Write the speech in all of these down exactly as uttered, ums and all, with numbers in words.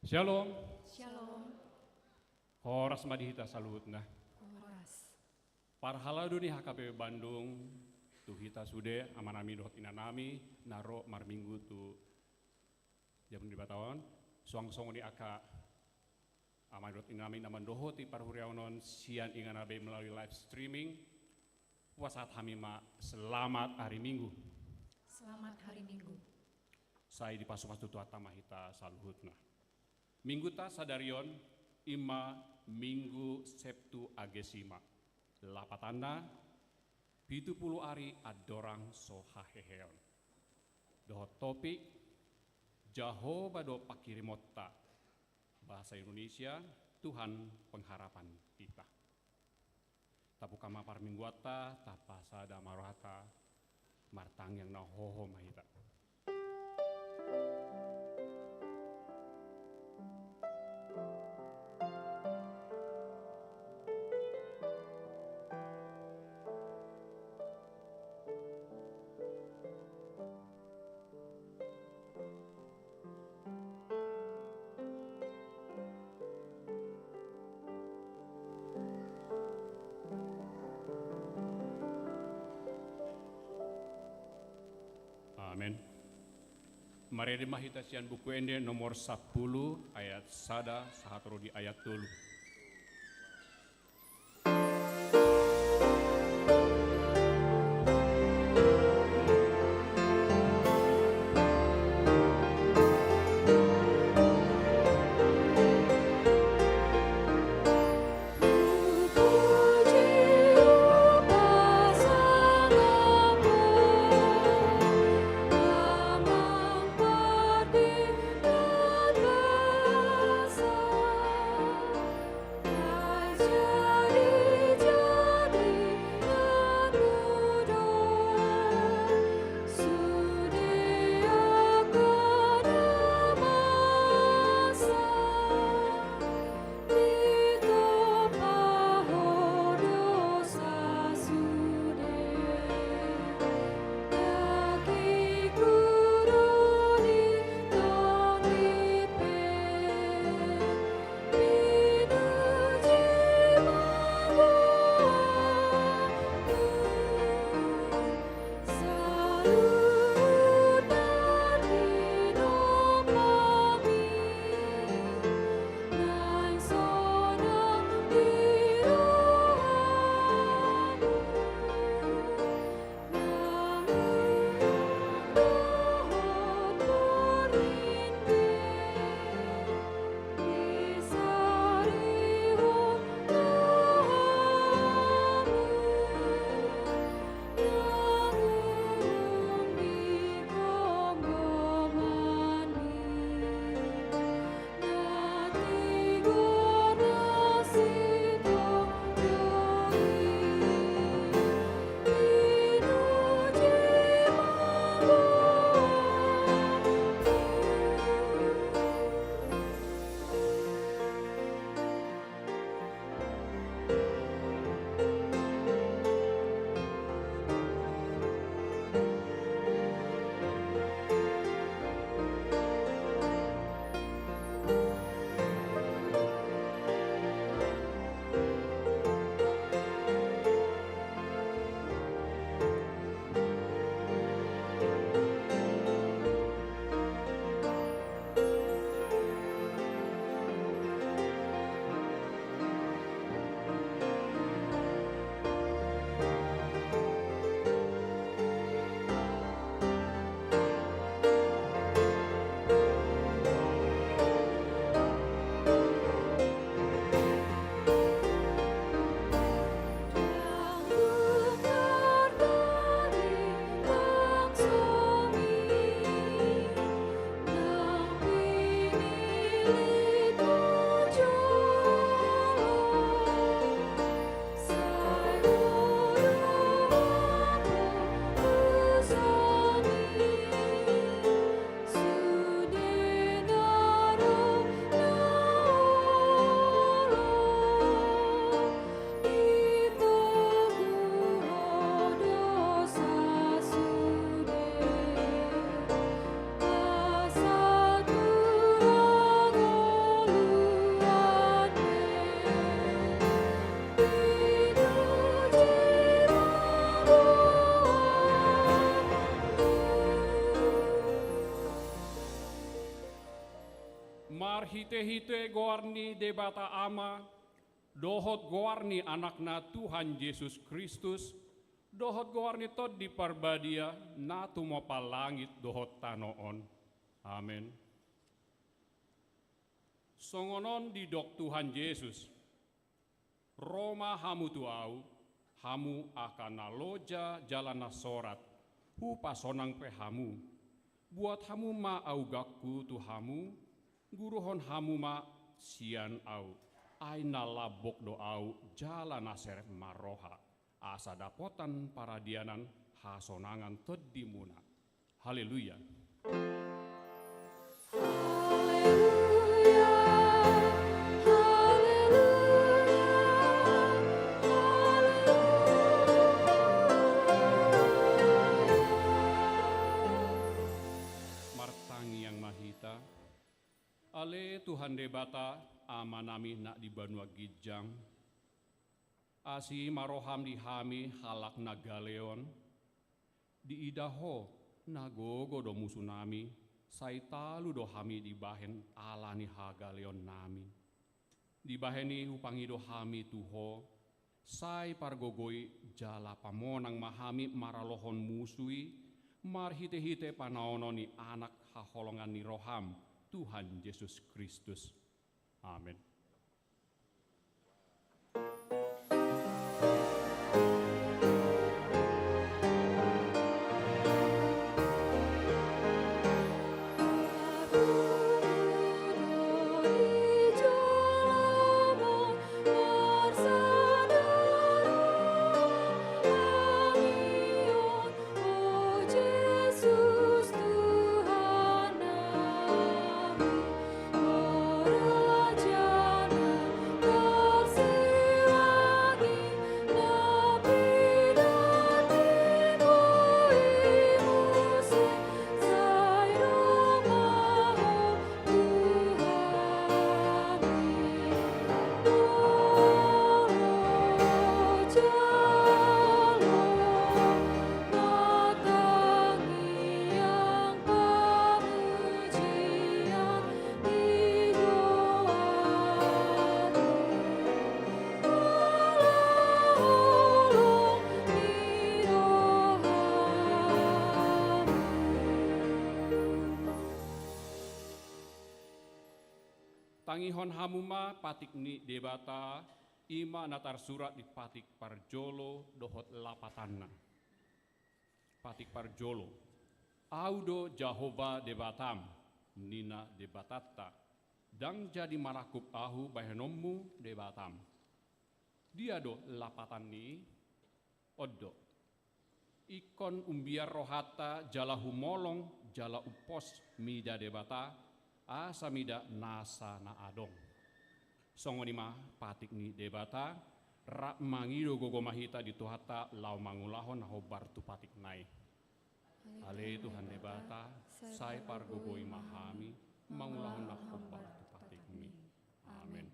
Syalom. Syalom. Horas ma di hita saluhutna. Horas. Parhalado ni H K B P Bandung, tu hita sude amanami dohot inanami na ro marminggu tu jabu ni Debata on, suang songon i angka amanami dohot inanami na mandohoti parhuriaon on sian inganan na boi melalui live streaming, hupasahat hami ma selamat hari Minggu. Selamat hari Minggu. Sai dipasupasu Tuhanta ma hita saluhutna. Mingguta sadari on i ma Minggu Septuagesima. Lapatanna, pitu pulu ari andorang so haheheon. Dohot topik, Jahowa do pangkirimonta. Bahasa Indonesia, Tuhan pengharapan kita. Tabuka ma parmingguanta, tapasada ma rohanta, martangiang na hohom ma hita. Amen. Marende ma hita sian Buku Ende nomor sampulu ayat sada sahat ro di ayat tolu. Marhitehite goar ni Debata Ama, dohot goar ni Anakna Tuhan Jesus Kristus, dohot goar ni Tondi Parbadia, na tumompa langit dohot tano on. Amen. Songon on didok Tuhan Jesus: Ro ma hamu tu Ahu, hamu angka na loja jala na sorat, Hupasonang pe hamu. Buat hamu ma augangku tu hamu, guruhon hamu ma sian Ahu, ai na lambok do Ahu jala na serep marroha, asa dapotan paradianan hasonangan tondimuna. Haleluya. Haleluya, haleluya, haleluya. Martangiang ma hita. Ale Tuhan Debata, Amanami na di banua ginjang, asi ma roham di hami halak na galeon, diida Ho, na gogo do musunami, sai talu do hami dibahen ala ni hagaleonnami. Dibahen i hupangido hami tu Ho, sai pargogoi jala pamonang ma hami maralohon musu i, marhitehite panaonon ni Anak haholongan ni roham, Tuhan Jesus Kristus. Amen. Tangihon hamu ma patik ni Debata, i ma na tarsurat di patik parjolo dohot lapatanna. Patik parjolo. Ahu do Jahowa Debatam, ninna Debatanta. Ndang jadi manangkup Ahu bahenonmu Debatam. Dia do lapatan ni i? On do. Ingkon umbiar rohanta jala humolong jala umpos mida Debata, asa mida nasa na adong. Songon i ma patik ni Debata, rap mangido gogo ma hita di Tuhanta laho mangulahon na hombar tu patikna i. Ale Tuhan Debata, sai pargogoi ma hami mangulahon na hombar tu patikmi. Amen.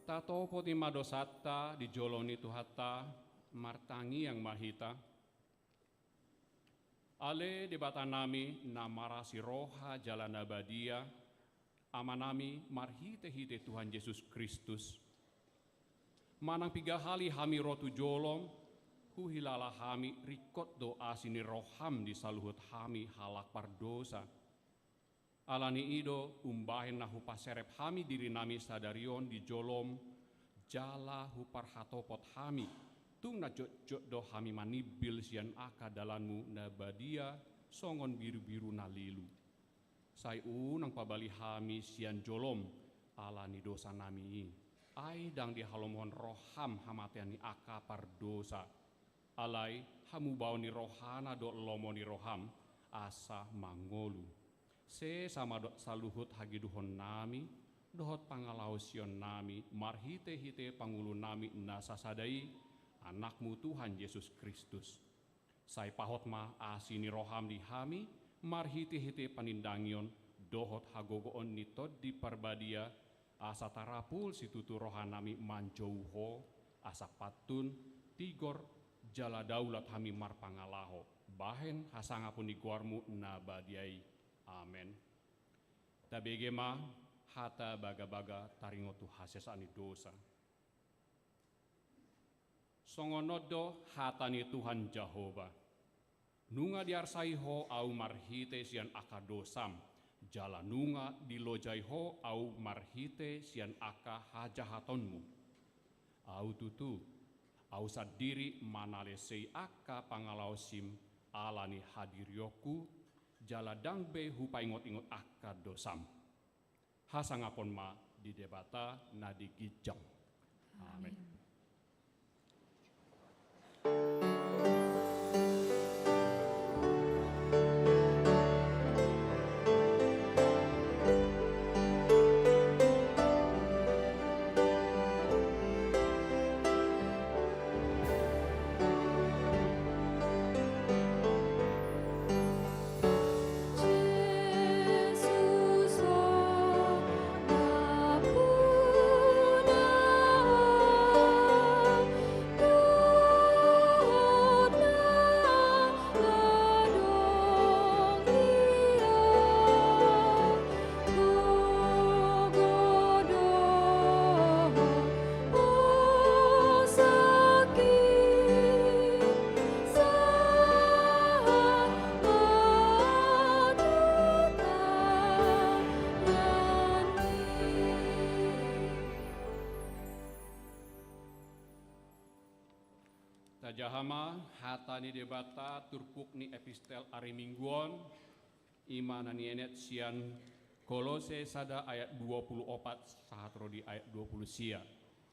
Tatopot i ma dosanta di jolo ni Tuhanta, martangiang ma hita. Ale Debatanami na marasi roha jala na badia, Amanami marhitehite Tuhan Jesus Kristus, manang piga hali hami ro tu jolom, huhilala hami ringkot do asi ni roham di saluhut hami halak pardosa. Ala ni i do umbahen na hupaserep hami dirinami sadari on di jolom, jala huparhatopot hami, tung na jotjot do hami manimbil sian angka dalanmu na badia songon birubiru na lilu. Sai unang pabali hami sian jolom ala ni dosanami i. Ai ndang dihalomohon roham hamatean ni angka pardosa. Alai hamubaon ni rohana dohot lomo ni roham asa mangolu. Sesa ma dohot saluhut hagiduhonnami dohot pangalaosionnami marhitehite Pangulunami na sasada i, Anakmu Tuhan Jesus Kristus. Sai pahot ma asi ni roham di hami marhitehite panindangion dohot hagogoon ni Tondi Parbadia, asa tarapul situtu rohanami manjou Ho, asa pantun, tigor, jala daulat hami marpangalaho bahen hasangapon ni goarmu na badia i. Amen. Tabege ma hata bagabaga taringot tu hasesaan ni dosa. Songon on do hata ni Tuhan Jahowa: Nunga diarsai ho Ahu marhite sian angka dosam, jala nunga dilojai ho Ahu marhite sian angka hajahatonmu. Ahu tutu, Ahu sandiri manalesei angka pangalaosim ala ni hadirionku, jala ndang be hupaingotingot angka dosam. Hasangapon ma di Debata na di ginjang. Amen. Tajaha ma hata ni Debata turpuk ni epistel ari Minggu on, i ma na nienet sian Kolose sada ayat dua puluh opat sahat ro di ayat dua puluh sia.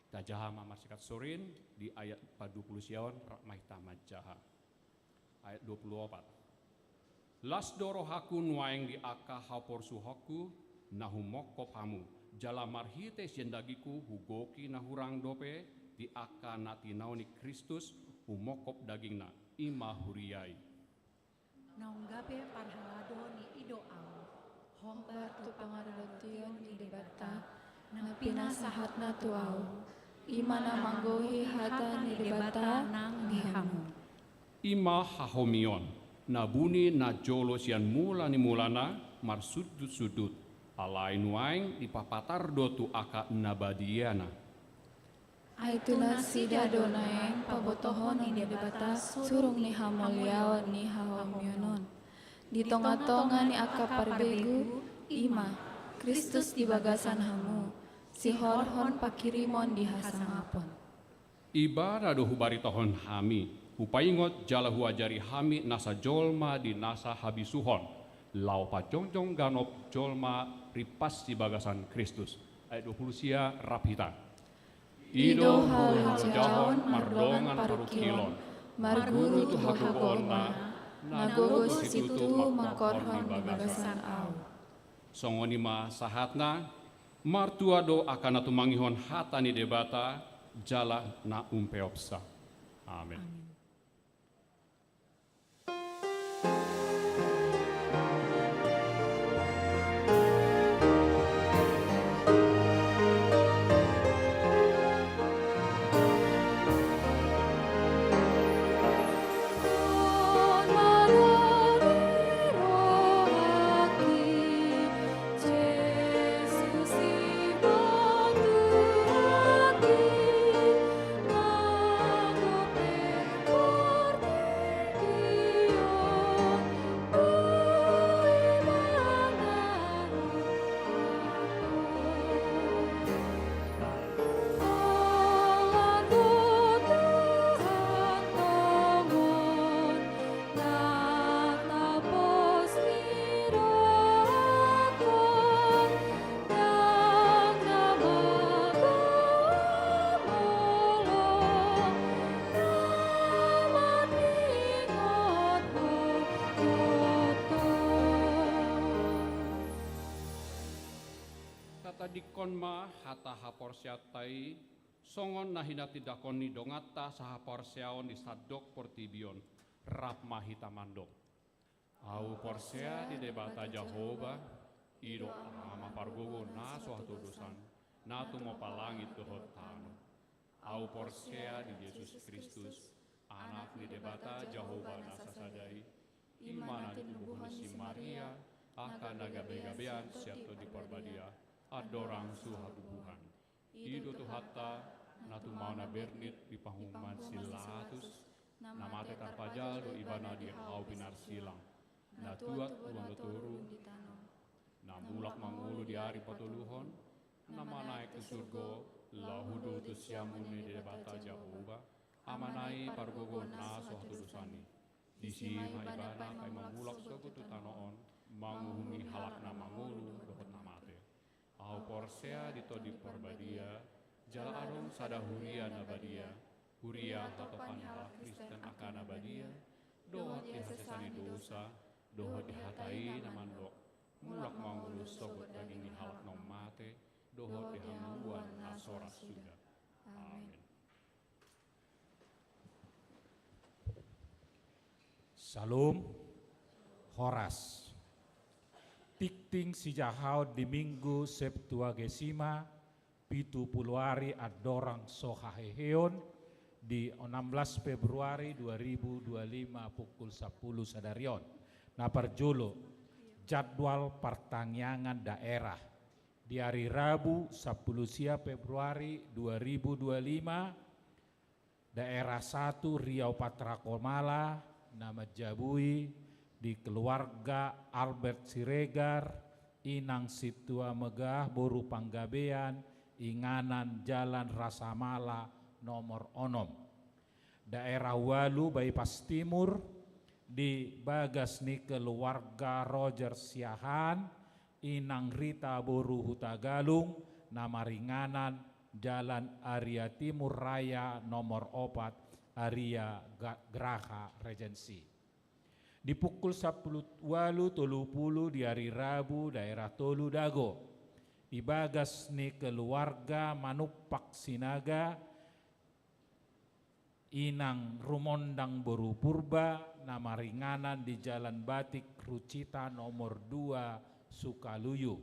Tajaha ma marsikat sorin di ayat padua puluh sia on, rap ma hita manjaha. Ayat dua puluh opat. Las do rohangku nuaeng di angka haporsuhonku na humongkop hamu, jala marhite sian dagingku hugoki na hurang dope di angka na tinaon ni Kristus humongkop dagingna, i ma huria i. Naung gabe parhalado ni i do ahu, hombar tu pangaradottion ni Debata, na pinasahatna tu ahu, i ma na manggohi hata ni Debata nang di hamu. I ma hahomion, na buni na jolo sian mula ni mulana marsundutsundut, alai nuaeng dipapatar do tu angka na badiana. Ai tu nasida do naeng pabotohon ni Debata surung ni hamauliateon ni hahomion on. Di tongatonga ni angka parbegu, i ma, Kristus di bagasan hamu, sihorhon pangkirimon di hasangapon. Ibana do hubaritahon hami, hupaingot jala huajari hami nasa jolma di nasa habisuhon, laho pajongjong ganup jolma rimpas di bagasan Kristus. Ayat dua puluh sia, rap hita. I do hujahahon mardongan parungkilon, marguru tu hagogoonna, na gogo situtu mangkorhon di bagasan ahu. Songon i ma sahatna, martua do angka na tumangihon hata ni Debata, jala na umpeopsa. Amen. Amen. Tadingkon ma hata haporseaonta i, songon na hinatindangkon ni donganta sahaporseaon di sandok portibi on. Rap ma hita mandok. Ahu porsea di Debata Jahowa, i do Ama pargogo na so hatodosan, na tumompa langit dohot tano. Ahu porsea di Jesus Kristus, Anak ni Debata Jahowa na sasada i, i ma na tinubuhon ni si Maria, angka na gabegabean sian Tondi Parbadia, andorang so hatubuan. I do Tuhanta, na tumaon na bernit di panguhuman si Pilatus, na mate tarpajal do Ibana di hau pinarsilang, na tuat tu angga toru, na mulak mangolu di ari patoluhon, na manaek tu surgo, laho do tu siamun ni Debata Jahowa, Amana i pargogo na so hatodosan i. Disi ma Ibana paima mulak sogot tu tano on, manguhumi halak na mangolu dohot na mate. Ahu porsea di Tondi Parbadia, jala adong sada huria na badia, huria hatopan ni halak Kristen angka na badia, dohot di hasesaan ni dosa, dohot di hata i na mandok, mulak mangolu sogot daging ni halak na mate, dohot di hangoluan na so ra suda. Amen. Syalom. Horas. Tingting sijahaon di Minggu Septuagesima, pitu pulu ari andorang so haheheon, di enam belas Februari dua ribu dua lima pukul sapuluh sadari on. Na parjolo, jadwal partangiangan daerah. Di ari Rabu, sapuluh sia Februari dua ribu dua lima, daerah satu Riau Patra Komala, na manjabui di keluarga Albert Siregar, inang sintua megah boru Panggabean, inganan Jalan Rasamala nomor onom. Daerah ualu Bypass Timur, di bagas ni keluarga Roger Siahaan, inang Rita boru Hutagalung, na maringanan Jalan Aria Timur Raya nomor opat, Aria Ga-, Graha Regency. Di pukul sapuluh ualu tolu pulu di ari Rabu, daerah tolu Dago, di bagas ni keluarga Manumpak Sinaga, inang Rumondang boru Purba, na maringanan di Jalan Batik Rucita nomor dua, Sukaluyu.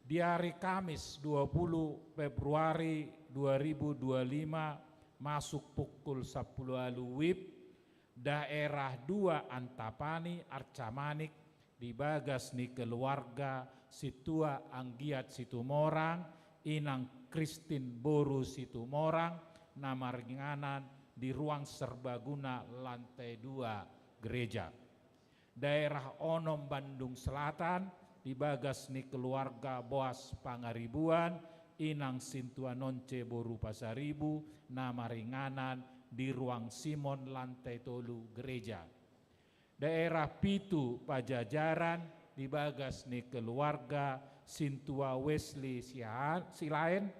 Di ari Kamis, dua puluh Februari dua ribu dua lima, masuk pukul sapuluh ualu WIB, daerah dua Antapani, Arca Manik, di bagas ni keluarga sintua Anggiat Situmorang, inang Kristin boru Situmorang, na maringanan di ruang serbaguna lantai dua gereja. Daerah onom Bandung Selatan, di bagas ni keluarga Boas Pangaribuan, inang sintua Nonce boru Pasaribu, na maringanan di ruang Simon lantai tolu gereja. Daerah pitu Pajajaran, di bagas ni keluarga sintua Wesley Siahaan, Silaen,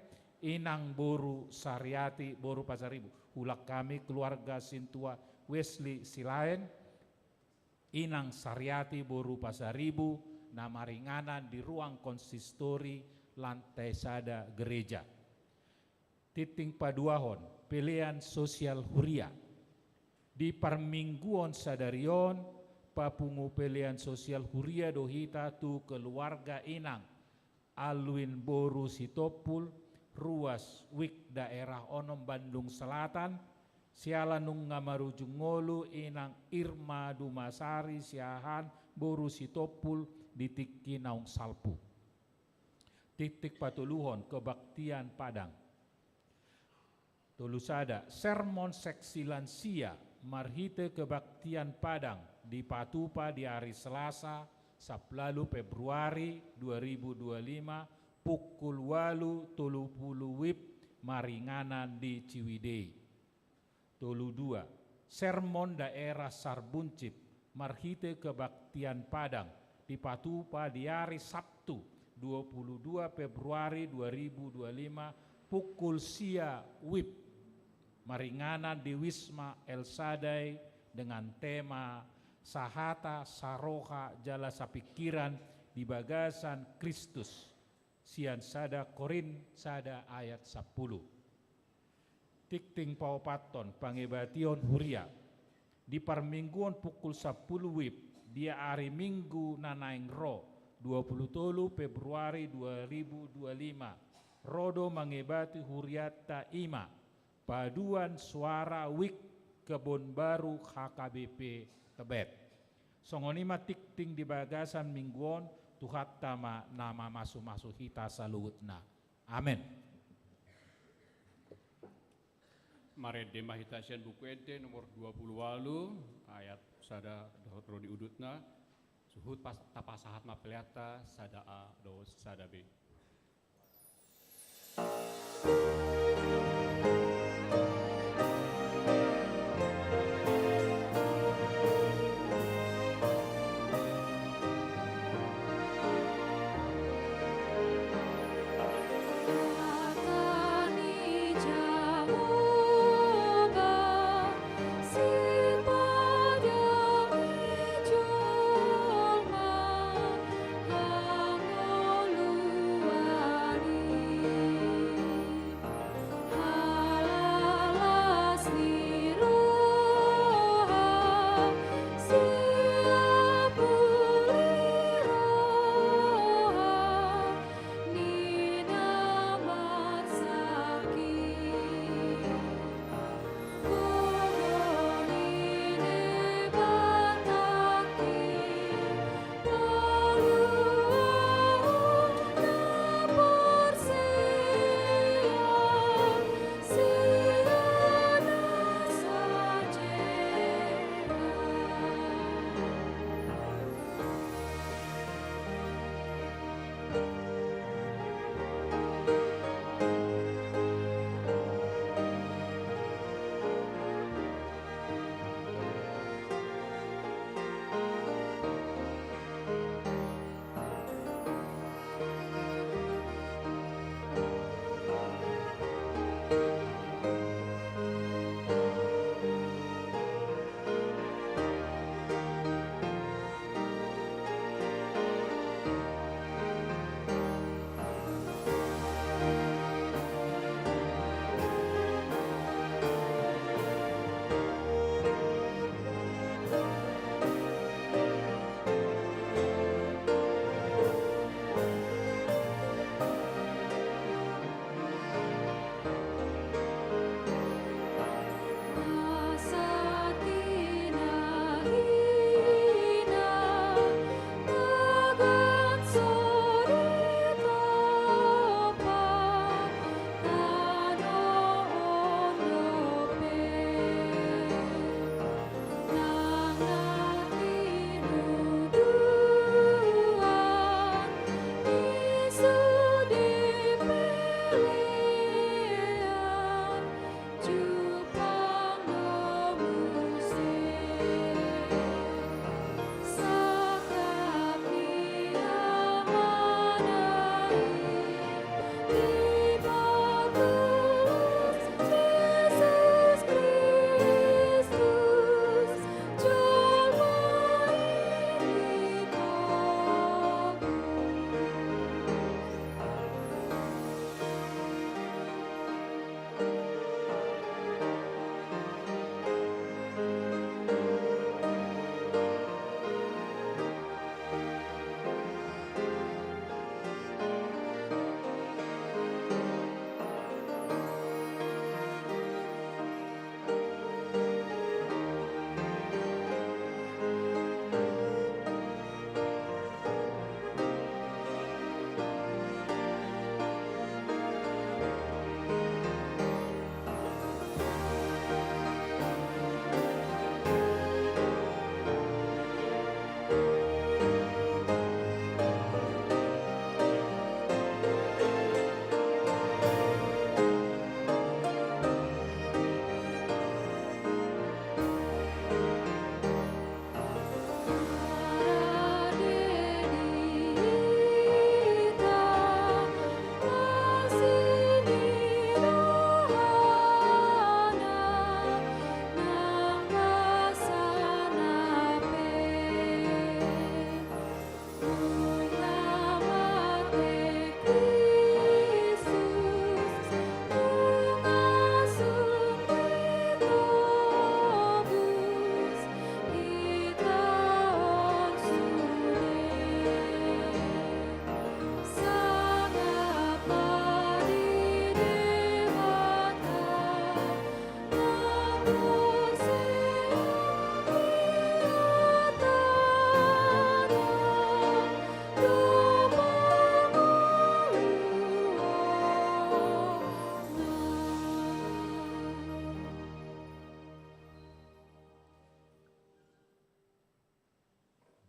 inang boru Sariati boru Pasaribu. Ulang hami, keluarga sintua Wesley Silaen, inang Sariati boru Pasaribu, na maringanan di ruang konsistori lantai sada gereja. Tingting paduahon, pelean sosial huria. Di parmingguon sadari on, papungu pelean sosial huria do hita tu keluarga inang Alwin boru Sitompul, ruas WIB daerah onom Bandung Selatan, siala nunga marujung ngolu inang Irma Dumasari Siahaan boru Sitompul di tingki naung salpu. Tingting patoluhon, kebaktian Padang. Tolu sada, sermon seksi lansia marhite kebaktian Padang dipatupa di ari Selasa, sapuluh ualu Februari dua ribu dua lima, pukul ualu tolu pulu WIB, maringanan di Ciwidei. Tolu dua, sermon daerah Sarbuncit marhite kebaktian Padang dipatupa di ari Sabtu, dua puluh dua Februari dua ribu dua lima, pukul sia WIB, maringanan di Wisma El Sadai, dengan tema Sahata, Saroha, jala Sapingkiran di Bagasan Kristus. Sian sada Korint sada ayat sampulu. Tingting paopathon, pangebation huria. Di parmingguon pukul sampulu wib, di ari Minggu na naeng ro, dua pulu tolu Februari dua ribu dua lima, ro do mangebati hurianta i ma paduan suara wib Kebon Baru H K B P Tebet. Songon i ma tingting di bagasan minggu on, Tuhanta ma na mamasumasu hita saluhutna. Amen. Marende ma hita sian Buku Ende nomor dua pulu ualu, ayat sada dohot ro di udutna, suhut pas-, tapasahat ma peleanta sada A dohot sada B.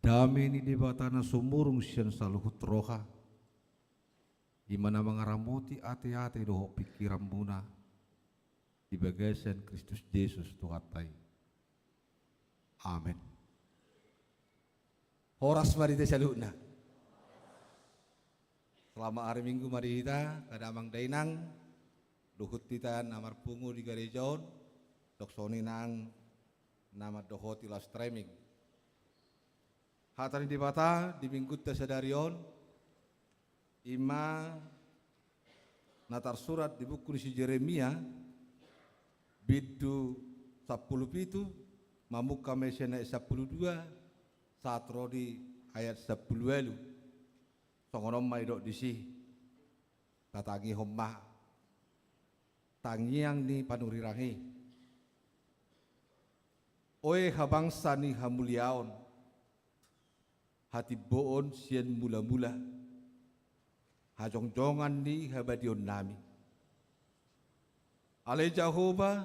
Dame ni Debata na sumurung sian saluhut roha, i ma na mangaramoti ateate dohot pingkiranmuna di bagasan Kristus Jesus Tuhanta i. Amen. Horas ma di hita saluhutna. Selamat hari Minggu ma di hita, angka damang dainang, luhut hita na marpungu di gareja on, dohot songon i nang na mandohoti live streaming. Hata ni Debata di Minggunta sadari on, i ma na tarsurat di buku ni si Jeremia, bindu sampulu pitu, mamungka ma sian ayat sampulu dua, sahat ro di ayat sampulu ualu. Songon on ma didok disi, tatangihon ma tangiang ni panurirang i. Oe habangsa ni hamuliaon, hatimboon sian mulamula, hajongjongan ni habadiaonnami. Ale Jahowa,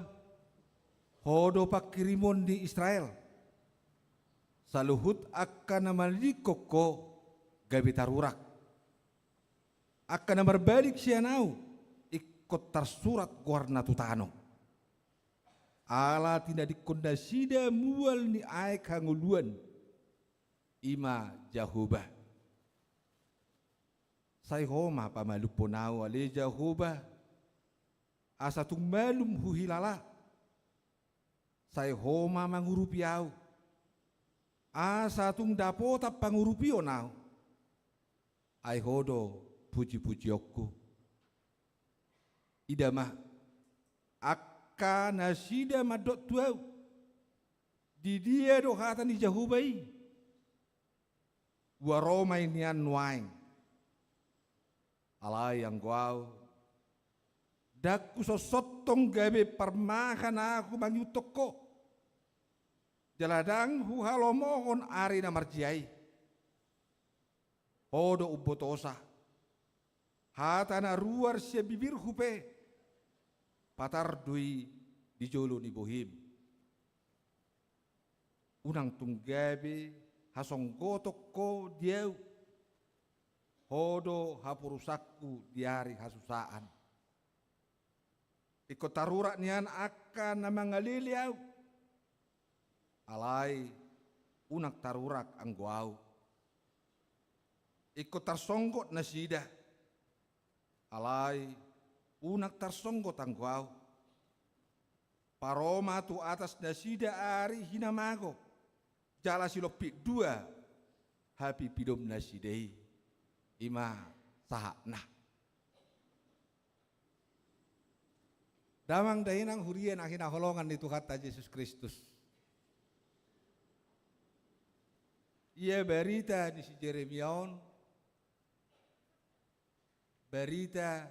Ho do pangkirimon ni Israel. Saluhut angka na manadingkon Ho gabe tarurak. Angka na marbalik sian Ahu ingkon tarsurat goarna tu tano. Ala tinadingkon nasida mual ni aek hangoluan, i ma Jahowa. Sai Ho ma pamalumhon ahu, ale Jahowa, asa tung malum huhilala. Sai Ho ma mangurupi ahu, asa tung dapotan pangurupion ahu. Ai Ho do pujipujionku. Ida ma, angka nasida mandok tu ahu, didia do hata ni Jahowa i? Ua ro ma i nian nuaeng. Alai anggo ahu, ndang husonsothon gabe parmahan ahu mangihuthon Ho, jala ndang huhalomohon ari na marjea i. Ho do umbotosa. Hata na ruar sian bibirhu pe, patar do i di jolo ni bohim. Unang tung gabe hasonggoton Ho di ahu. Ho do haporusanku di ari hasusaan. Ingkon tarurak nian angka na mangalele ahu. Alai unang tarurak anggo ahu. Ingkon tarsonggot nasida. Alai unang tarsonggot anggo ahu. Paro ma tu atas nasida ari hinamago, jala silompit dua hapipidom nasida i. I ma sahatna. Damang dainang huria na hinaholongan ni Tuhanta Jesus Kristus. Ia barita ni si Jeremia on, barita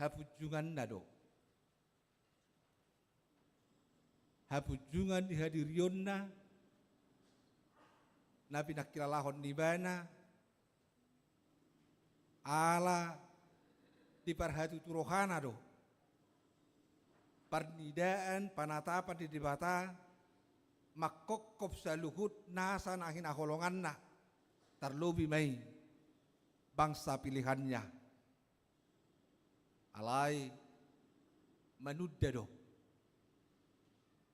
hapunjunganna do. Hapunjungan ni hadirionna na pinangkilalahon ni ibana, ala diparhatutu rohana do parnidaan panatapan ni Debata mangkophop saluhut nasa na hinaholonganna, tarlobi ma i bangsa pilihannya. Alai manunda do,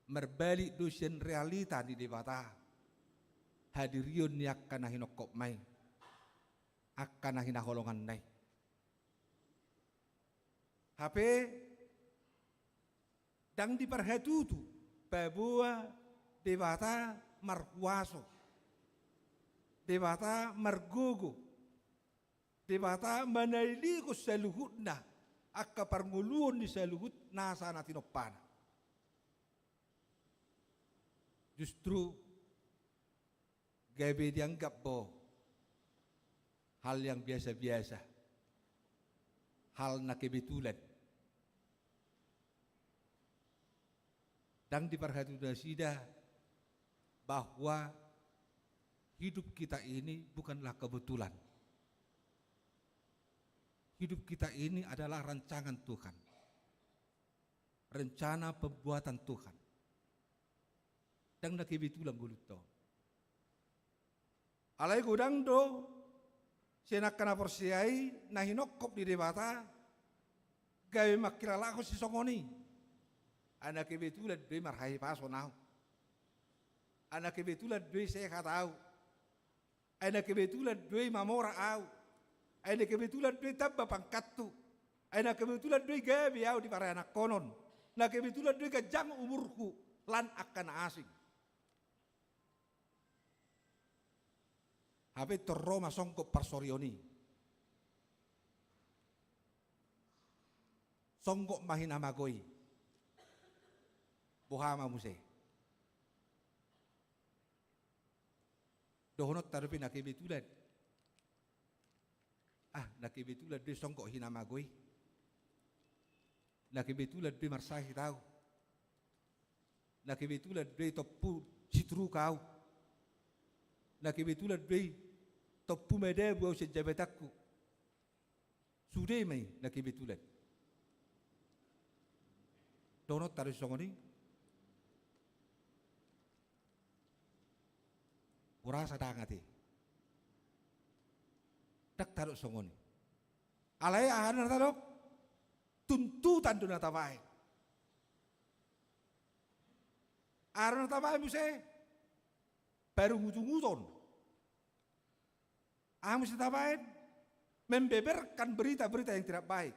marbalik do sian realita ni Debata hadirion ni angka na hinophopna i, angka na hinaholonganna i. Hape ndang diparhatutu paboa Debata marhuaso, Debata margogo, Debata manailihon saluhutna angka parngoluon ni saluhut nasa na tinompana. Justru gabe dianggap do hal yang biasa-biasa, hal na kebetulan. Ndang diparhatutu nasida bahwa hidup kita ini bukanlah kebetulan. Hidup kita ini adalah rancangan Tuhan. Rencana pembuatan Tuhan. Ndang na kebetulan ngolunta on. Alai godang do sian angka na porsea i na hinongkop ni Debata gabe mangkilalahon sisongon i. Ai na kebetulan do i marhahipason ahu. Ai na kebetulan do i sehat ahu. Ai na kebetulan do i mamora ahu. Ai na kebetulan do i tamba pangkathu. Ai na kebetulan do i gabe ahu di paranakhon on. Na kebetulan do i ganjang umurhu lan angka na asing. Hape tor ro ma songgop parsorion i. Songgop ma hinamago i. Boha ma muse? Dohononta dope na kebetulan. Ah, na kebetulan do i songgop hinamago i. Na kebetulan do i marsahit ahu. Na kebetulan do i tompu sitruk ahu. Na kebetulan do i tompu madabu ahu sian jabatanhu. Sude ma i na kebetulan. Dohononta do sisongon i. Hurasa ndang ate. Ndang tadok songon i. Alai aha do na tadok? Tuntutan do na tabaen. Aha do na tabaen muse? Parungutunguton. Aha muse tabaen? Membeberkan berita-berita yang tidak baik,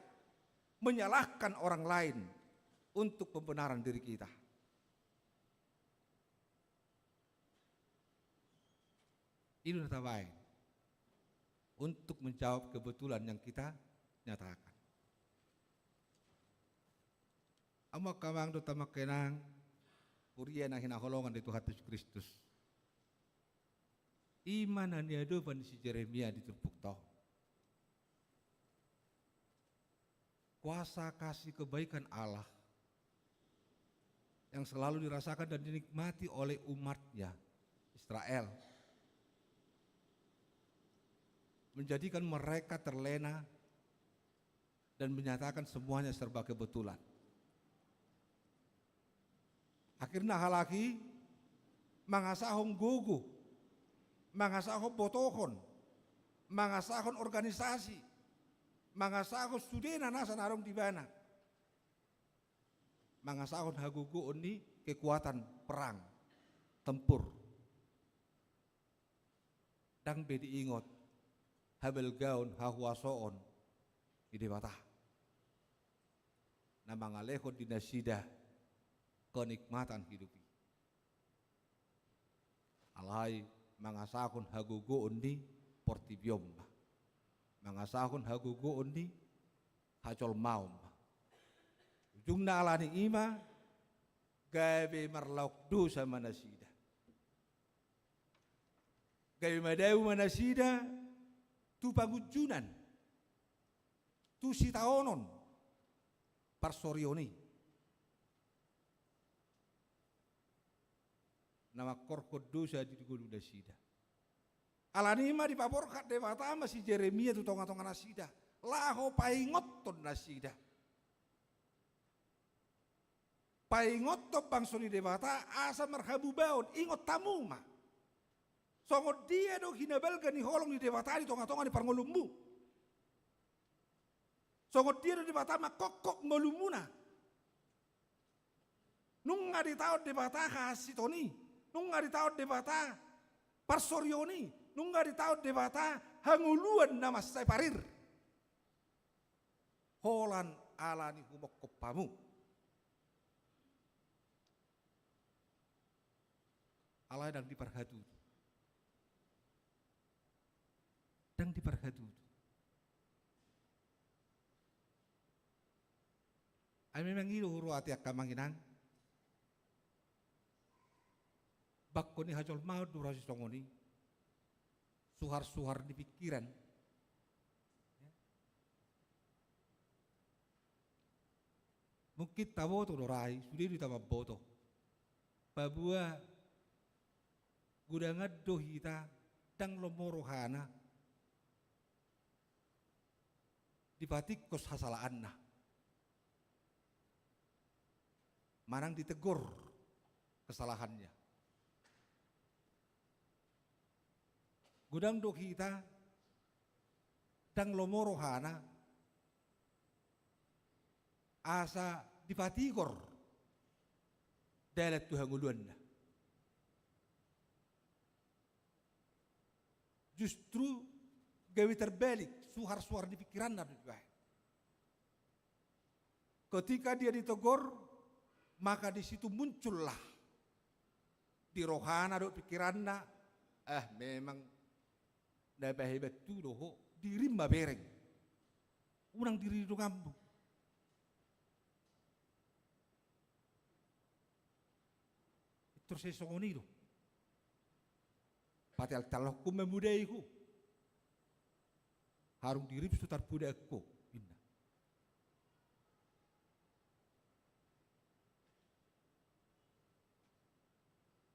menyalahkan orang lain untuk pembenaran diri kita. I do na tabaen untuk menjawab kebetulan yang kita nyatakan. Amang, amang dohot amang inang, huria na hinaholongan di Tuhan Jesus Kristus. I ma na niadopan ni si Jeremia di turpukta on. Kuasa kasih kebaikan Allah yang selalu dirasakan dan dinikmati oleh umat-Nya Israel menjadikan mereka terlena dan menyatakan semuanya serba kebetulan. Akhirna halak i mangasahon gogo, mangasahon botohon, mangasahon organisasi, mangasahon sudena nasa na adong di ibana, mangasahon hagogoon ni kekuatan perang, tempur. Ndang be diingot habalgaon, hahuasoon ni Debata na mangalehon di nasida kenikmatan hidup i. Alai mangasahon hagogoon ni portibi on ma, mangasahon hagogoon ni hajolmaon ma. Ujungna alani i ma gabe marlaok dosa ma nasida. Gabe madabu ma nasida tu pangunjunan, tu sitaonon parsorion i na mangkorhon dosa di ngolu nasida. Alani i ma dipaborhat Debata ma si Jeremia tu tongatonga nasida laho paingothon nasida. Paingothon bangso ni Debata asa marhamubaon, ingot hamu ma. Songon dia do hinabalga ni holong ni Debata di tongatonga ni parngoluonmu? Songon dia do Debata mangkophop ngolumuna? Nunga ditaon Debata hahansiton i, nunga ditaon Debata parsorion i, nunga ditaon Debata hangoluan na mansai parir. Holan alani humophop hamu. Alai ndang diparhatutu. Ndang diparhatutu. Ai memang i do huroha, angka amang inang. Bangko ni hajolmaon do huroha sisongon i. Suharsuhar ni pingkiran. Mungkin taboto do ra i, sude do hita mamboto. Paboa godang do hita ndang lomo rohana dipatingkos hasalaanna manang ditegur kesalahannya. Godang do hita, ndang lomo rohana, asa dipatigor dalan tu hangoluanna. Justru gabe terbalik, suhar-suhar di pikiranna do dibahen. Ketika dia ditegur, maka di situ muncullah di rohana dohot pikiranna, ah, memang na pahebat tu do ho, dirim ma bereng. Unang diri donganmu. Pintor sai songon i do. Pateal-tealhon ho mamodai ho. Harung dirim so tarpodahon ho, ninna.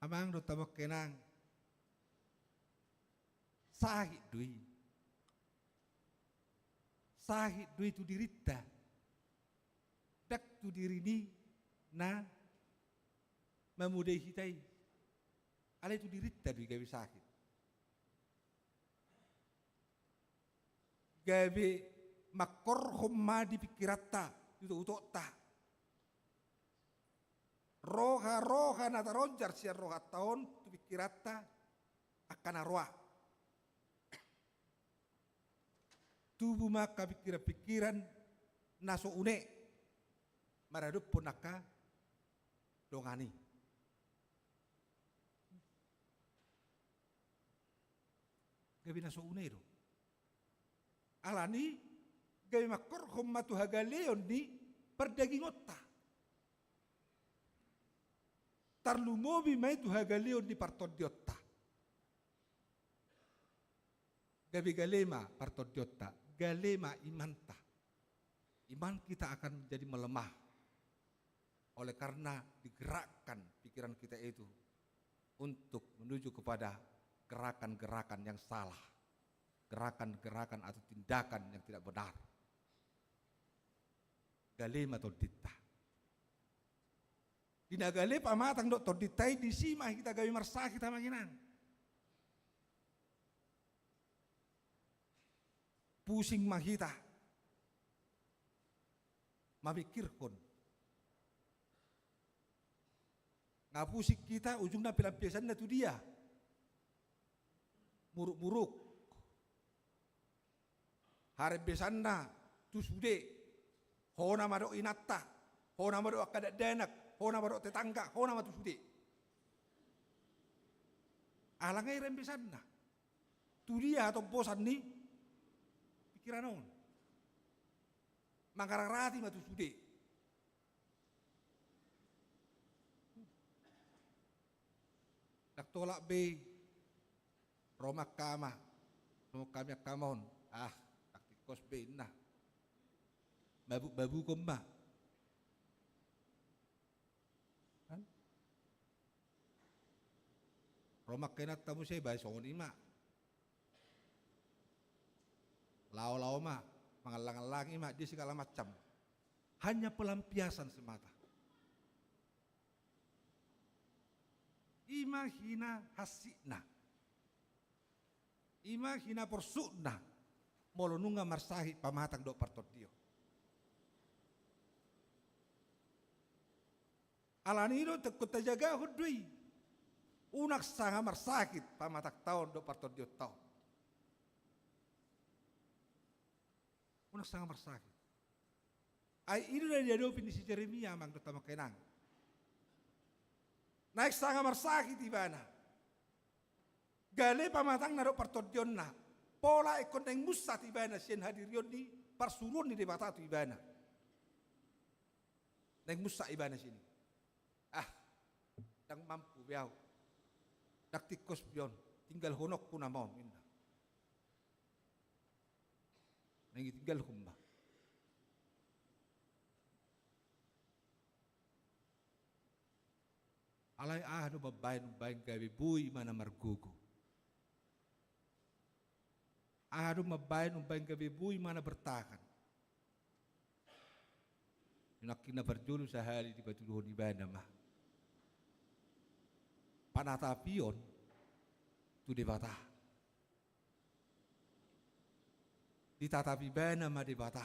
Amang dohot hamu angka inang, sahit do i. Sahit do i tu dirinta. Ndang tu diri ni na mamodai hita i. Alai tu dirinta do i gabe sahit. Gabe mangkorhon ma di pikiranta, di utok-utotta. Roha-roha na taronjar sian rohanta on tu pikiranta angka na roa. Tubu ma angka pikiran-pikiran na so une maradophon angka dongan i. Gabe na so une do. Alani gabe mangkorhon ma tu hagaleon ni pardagingonta. Tarlumobi ma i tu hagaleon ni partondionta. Gabe gale ma partondionta, gale ma imanta. Iman kita akan menjadi melemah. Oleh karena digerakkan pikiran kita itu untuk menuju kepada gerakan-gerakan yang salah, gerakan-gerakan atau tindakan yang tidak benar. Gale ma tondinta. Di na gale pamatang dohot tondinta i, disi ma hita gabe marsahit, amang inang. Pusing ma hita mamikirhon. Nga pusing hita, ujungna pelampiasanna tu dia? Muruk-muruk. Harembesanna tu sude. Hona ma dohot inanta, hona ma dohot angka dakdanak, hona ma dohot tetangga, hona ma tu sude. Alai nga i rembesanna? Tu dia hatombosan ni pikiran on? Mangararati ma tu sude. Ndang tolap be i. Ro ma angka ama, songon hami angka ama on. Ah, ndang tingkos be, ninna. Mabuk-mabukon ma. Kan? Ro ma angka inanta muse, baen songon i ma. Lao-lao ma, mangallang-allangi ma, dia segala macam. Hanya pelampiasan semata. I ma hinahansitna. I ma hinaporsukna. Molo nunga marsahit pamatang dohot partondion. Alani i do tek-, ingkon tajagahon do i. Unang sanga marsahit pamatangta on dohot partondionta on. Unang sanga marsahit. Ai i do na diadopi ni si Jeremia, amang dohot hamu angka inang. Naeng sanga marsahit ibana. Gale pamatangna dohot partondionna. Pola ingkon naeng munsat ibana sian hadirion ni parsuruon ni Debata tu ibana. Naeng munsat ibana sian i. Ah, ndang mampu be ahu. Ndang tingkos be on. Tinggalhononku nama on, ninna. Naeng ditinggalhon ma. Alai aha do mambaen umbaen gabe boi ma na margogo? Aha do mambaen umbaen gabe boi ma na bertahan? Nangkin na parjolo sahali dipatuduhon ibana ma panatapion tu Debata. Ditatap ibana ma Debata.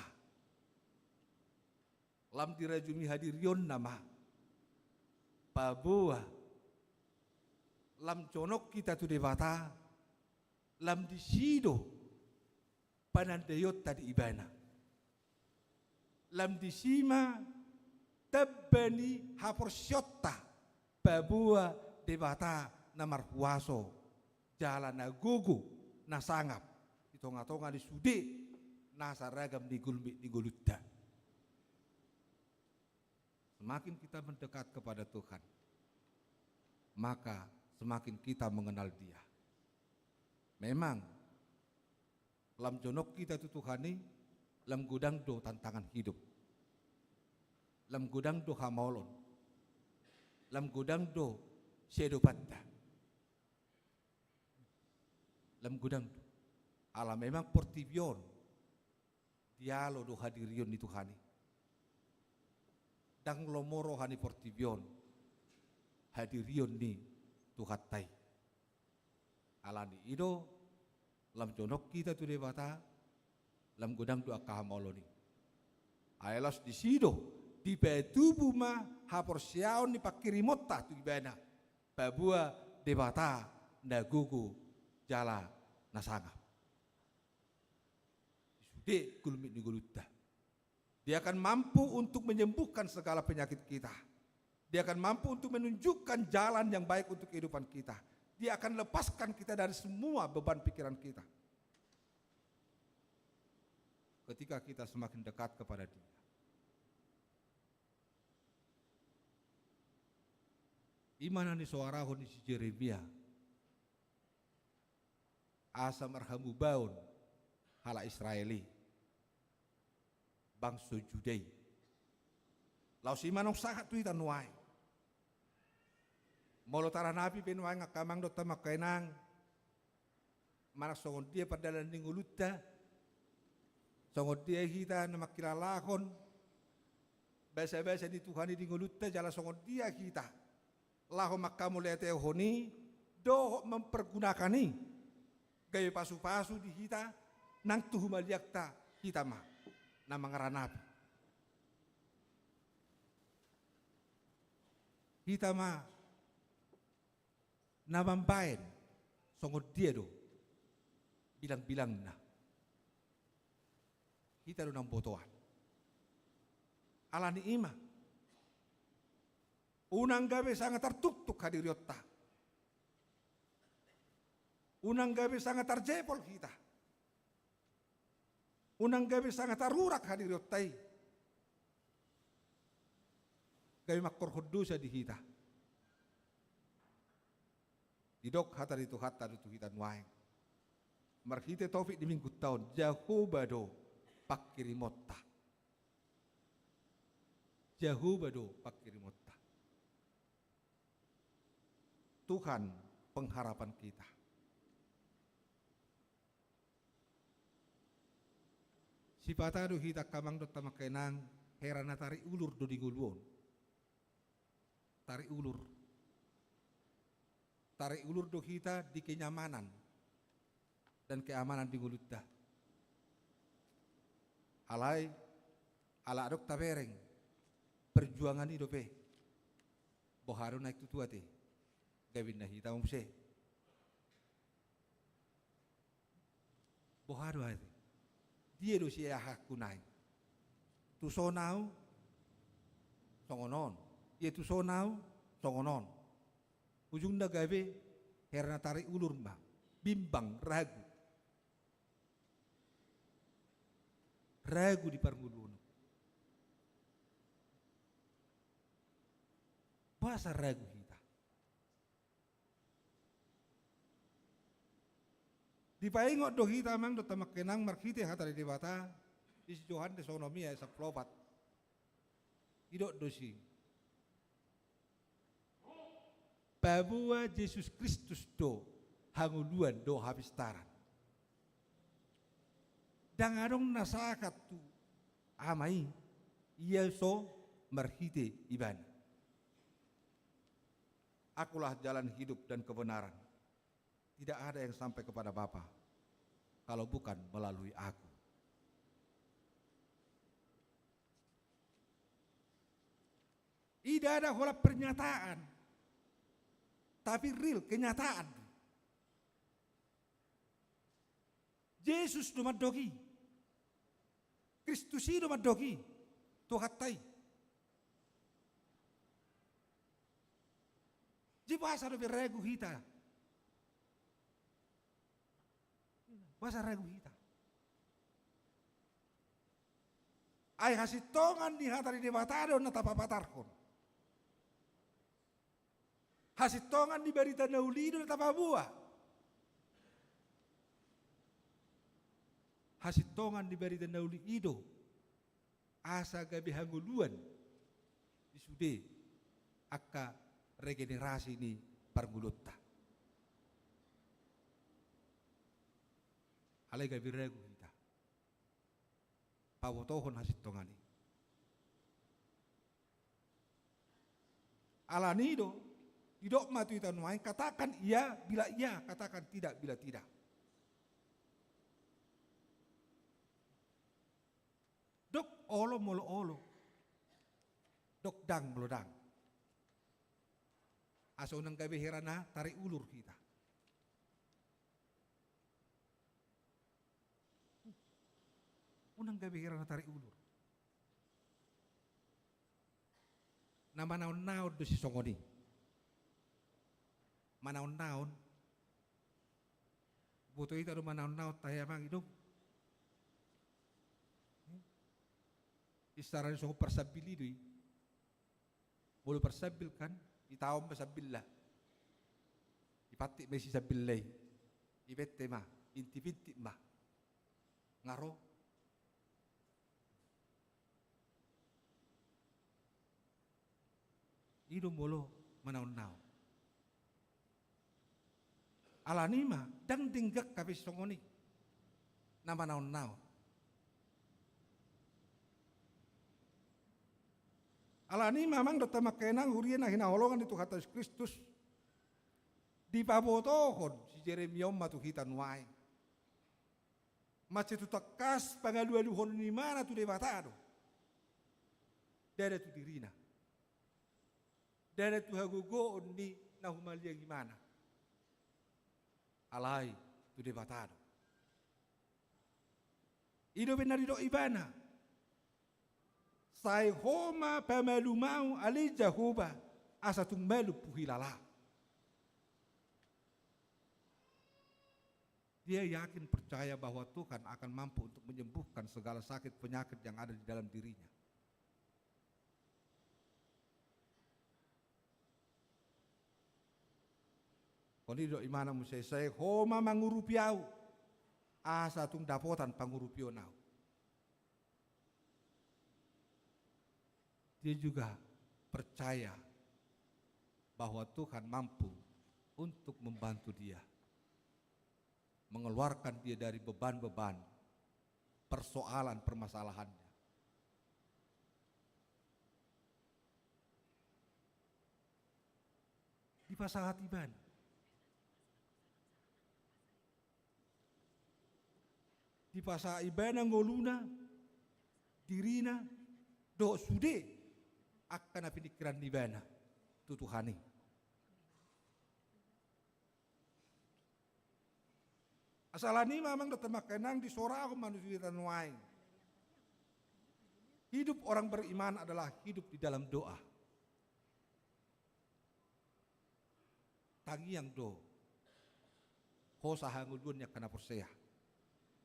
Lam dirajumi hadirionna ma. Paboa lam jonok hita tu Debata, lam disi do panandaionta di ibana. Lam disi ma tamba ni haporseaonta, paboa Debata na marhuaso, jala na gogo, na sangap, di tonga-tonga ni sude nasa ragam ni gulmit ni ngolunta. Semakin kita mendekat kepada Tuhan, maka semakin kita mengenal Dia. Memang, lam jonok hita tu Tuhan i, lam godang do tantangan hidup. Lam godang do hamaolon. Lam godang do siadopanta. Lam godang do. Ala memang portibi on dialo do hadirion ni Tuhan i. Ndang lomo roha ni portibi on hadirion ni Tuhanta i. Alani i do, lam jonok hita tu Debata, lam godang do angka hamaolon i. Ai laos disi do, dipatubu ma haporseaon ni panghirimonta tu ibana, paboa Debata na gogo jala na sangap. Di sude gulmit ni ngolunta. Dia akan mampu untuk menyembuhkan segala penyakit kita. Dia akan mampu untuk menunjukkan jalan yang baik untuk kehidupan kita. Dia akan lepaskan kita dari semua beban pikiran kita. Ketika kita semakin dekat kepada Dia. I ma na nisoarahon ni si Jeremia. Asa marhamubaon halak Israel i, bangso Juda i. Laos i ma naung sahat tu hita nuaeng. Molo taranapi pe nuaeng angka amang dohot angka inang, manang songon dia pardalanan ni ngolunta, songon dia hita na mangkilalahon basa-basa ni Tuhan i di ngolunta, jala songon dia hita laho manghamauliatehon i dohot mempergunakan i gabe pasu-pasu di hita nang tu humaliangta, hita ma na mangaranapi. Hita ma na mambaen songon dia do bilang-bilangna. Hita do na umbotoan. Alani i ma, unang gabe sanga tartuktuk hadirionta. Unang gabe sanga tarjepol hita. Unang gabe sanga tarurak hadirionta i. Gabe mangkorhon dosa di hita. Didok hata ni Tuhanta do tu hita nuaeng marhite topik ni minggunta on, Jahowa do panghirimonta. Jahowa do panghirimonta. Tuhan pengharapan kita. Sipata do hita angka amang dohot angka inang, hera na tarik ulur do di ngolu on. Tarik ulur. Tarik ulur do hita di kenyamanan dan keamanan di ngolunta. Alai, ala adong tabereng, perjuangan i dope. Boha do naeng tutu ate, gabe ninna hita ma muse. Boha do ate? Dia do siahaanku naeng? Tuson ahu songon on. Dia tuson ahu songon on. Ujungna gabe hera na tarik ulur ma, bimbang, ragu. Ragu di parngoluon. Boasa ragu hita? Dipaingot do hita amang dohot angka inang marhite hata ni Debata, di si Johannes onom i ayat sampulu opat. Didok do disi, paboa Jesus Kristus do hangoluan dohot hapistaran. Ndang adong na sahat tu Ama i, ia so marhite Ibana. Akulah jalan, hidup, dan kebenaran. Tidak ada yang sampai kepada Bapa kalau bukan melalui Aku. I ndada holan pernyataan, tapi real, kenyataan. Jesus do mandok i. Kristus i do mandok i. Tuhanta i. Jadi boasa dope ragu hita? Boasa ragu hita? Ai hasintongan ni hata ni Debata do na tapapatarhon. Hasintongan ni barita na uli i do na tapaboa. Hasintongan ni barita na uli i do asa gabe hangoluan di sude angka regenerasi ni parngoluonta. Alai gabe ragu hita pabotohon hasintongan i. Alani i do didok ma tu hita nuaeng, katakan iya bila iya, katakan tidak bila tidak. Dok olo molo olo. Dok dang molo dang. Asa unang gabe hera na tarik ulur hita. Unang gabe hera na tarik ulur. Na manaonnaon do sisongon i. Manaonnaon. Boto hita do manaonnaon tahe amang i do. Isarana songon parsambil i do i. Molo parsambil kan, itaon ma sambilla. Ipantik ma isi sambilla i. Ipente ma, intipintik ma. Nga ro. I do molo manaonnaon. Alani i ma, dang denggan hape songon i. Na manaonnaon. Alani i ma amang dohot amang inang huria na hinaholongan ni Tuhanta Jesus Kristus. Dipabotohon si Jeremia on ma tu hita nuaeng. Mansai tu tangkas pangalualuhon ni imana tu Debata do. Ndada tu dirina. Ndada tu hagogoon ni na humaliang imana. Alai tu Debata do. I do umbahen na didok ibana. Sai ho ma pamalum ahu ale Jahowa, asa tung malum huhilala. Dia yakin percaya bahwa Tuhan akan mampu untuk menyembuhkan segala sakit penyakit yang ada di dalam dirinya. Songon i do imana muse, sai ho ma mangurupi ahu, asa tung dapotan pangurupion ahu. Dia juga percaya bahwa Tuhan mampu untuk membantu dia, mengeluarkan dia dari beban-beban, persoalan, permasalahannya. Dipasahat ibana. Dipasahat ibana ngoluna, dirina, dohot sude angka na piningkiran ni ibana tu Tuhan i. Asa alani i ma amang dohot amang inang disorahon ma tu hita nuaeng. Hidup orang beriman adalah hidup di dalam doa. Tangiang do hosa hangoluan ni angka na porsea.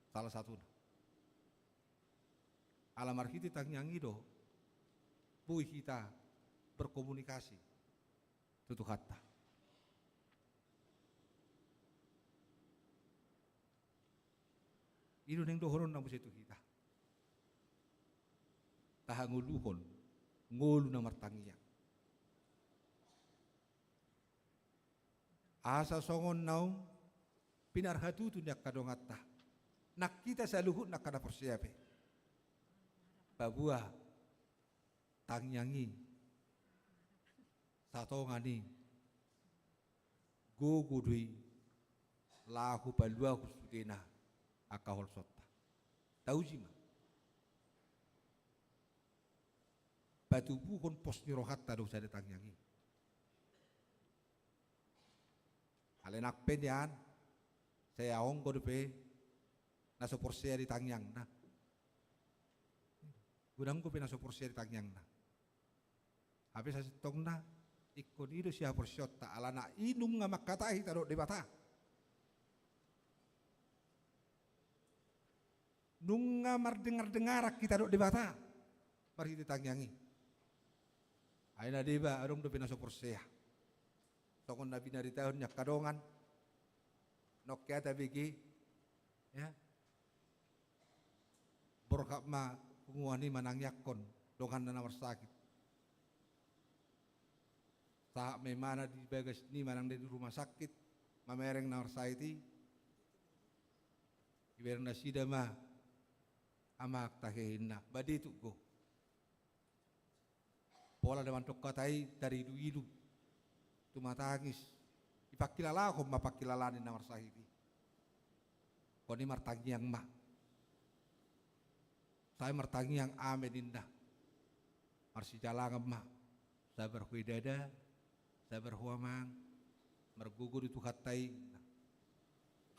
Salah satuna. Ala marhite tangiang i do boi hita berkomunikasi tu Tuhanta. I do naeng dohononna muse tu hita. Tahangoluhon ngolu na martangiang. Asa songon naung pinarhatutu ni angka donganta, nang hita saluhutna angka na porsea pe, paboa tangiang i, satonga ni gogo do i laho paluahon sudena angka holsonta. Tauji ma. Tubuhon pos ni rohanta do sada tangiang i. Alai nang pe nian, sai adong dope na so porsea di tangiangna. Godang dope na so porsea di tangiangna. Hape sasintongna ingkon i do sihaporseaonta, alana i nunga mangkatai hita dohot Debata. Nunga mardengar-dengaran hita dohot Debata marhite tangiang i. Ai na deba adong dope na so porsea. Songon na binaritahon ni angka dongan, nongke tabege, ya. Borhat ma punguan i manangiangkon donganna na marsakit. Sahat ma ibana di bagas ni manang di rumah sakit, mamereng na marsakit i. Ibereng nasida ma, amang, tahe, ninna. Ba detuk do. Pola da mandok hata i, taridu-idu, tumatangis. Dipangkilalahon ma pangkilalaan ni na marsakit i. Ingkon i martangiang ma. Sai martangiang, ame, ninna. Marsijalangan ma. Sabar ho i, dada, sabar ho, amang. Margogo do Tuhanta i.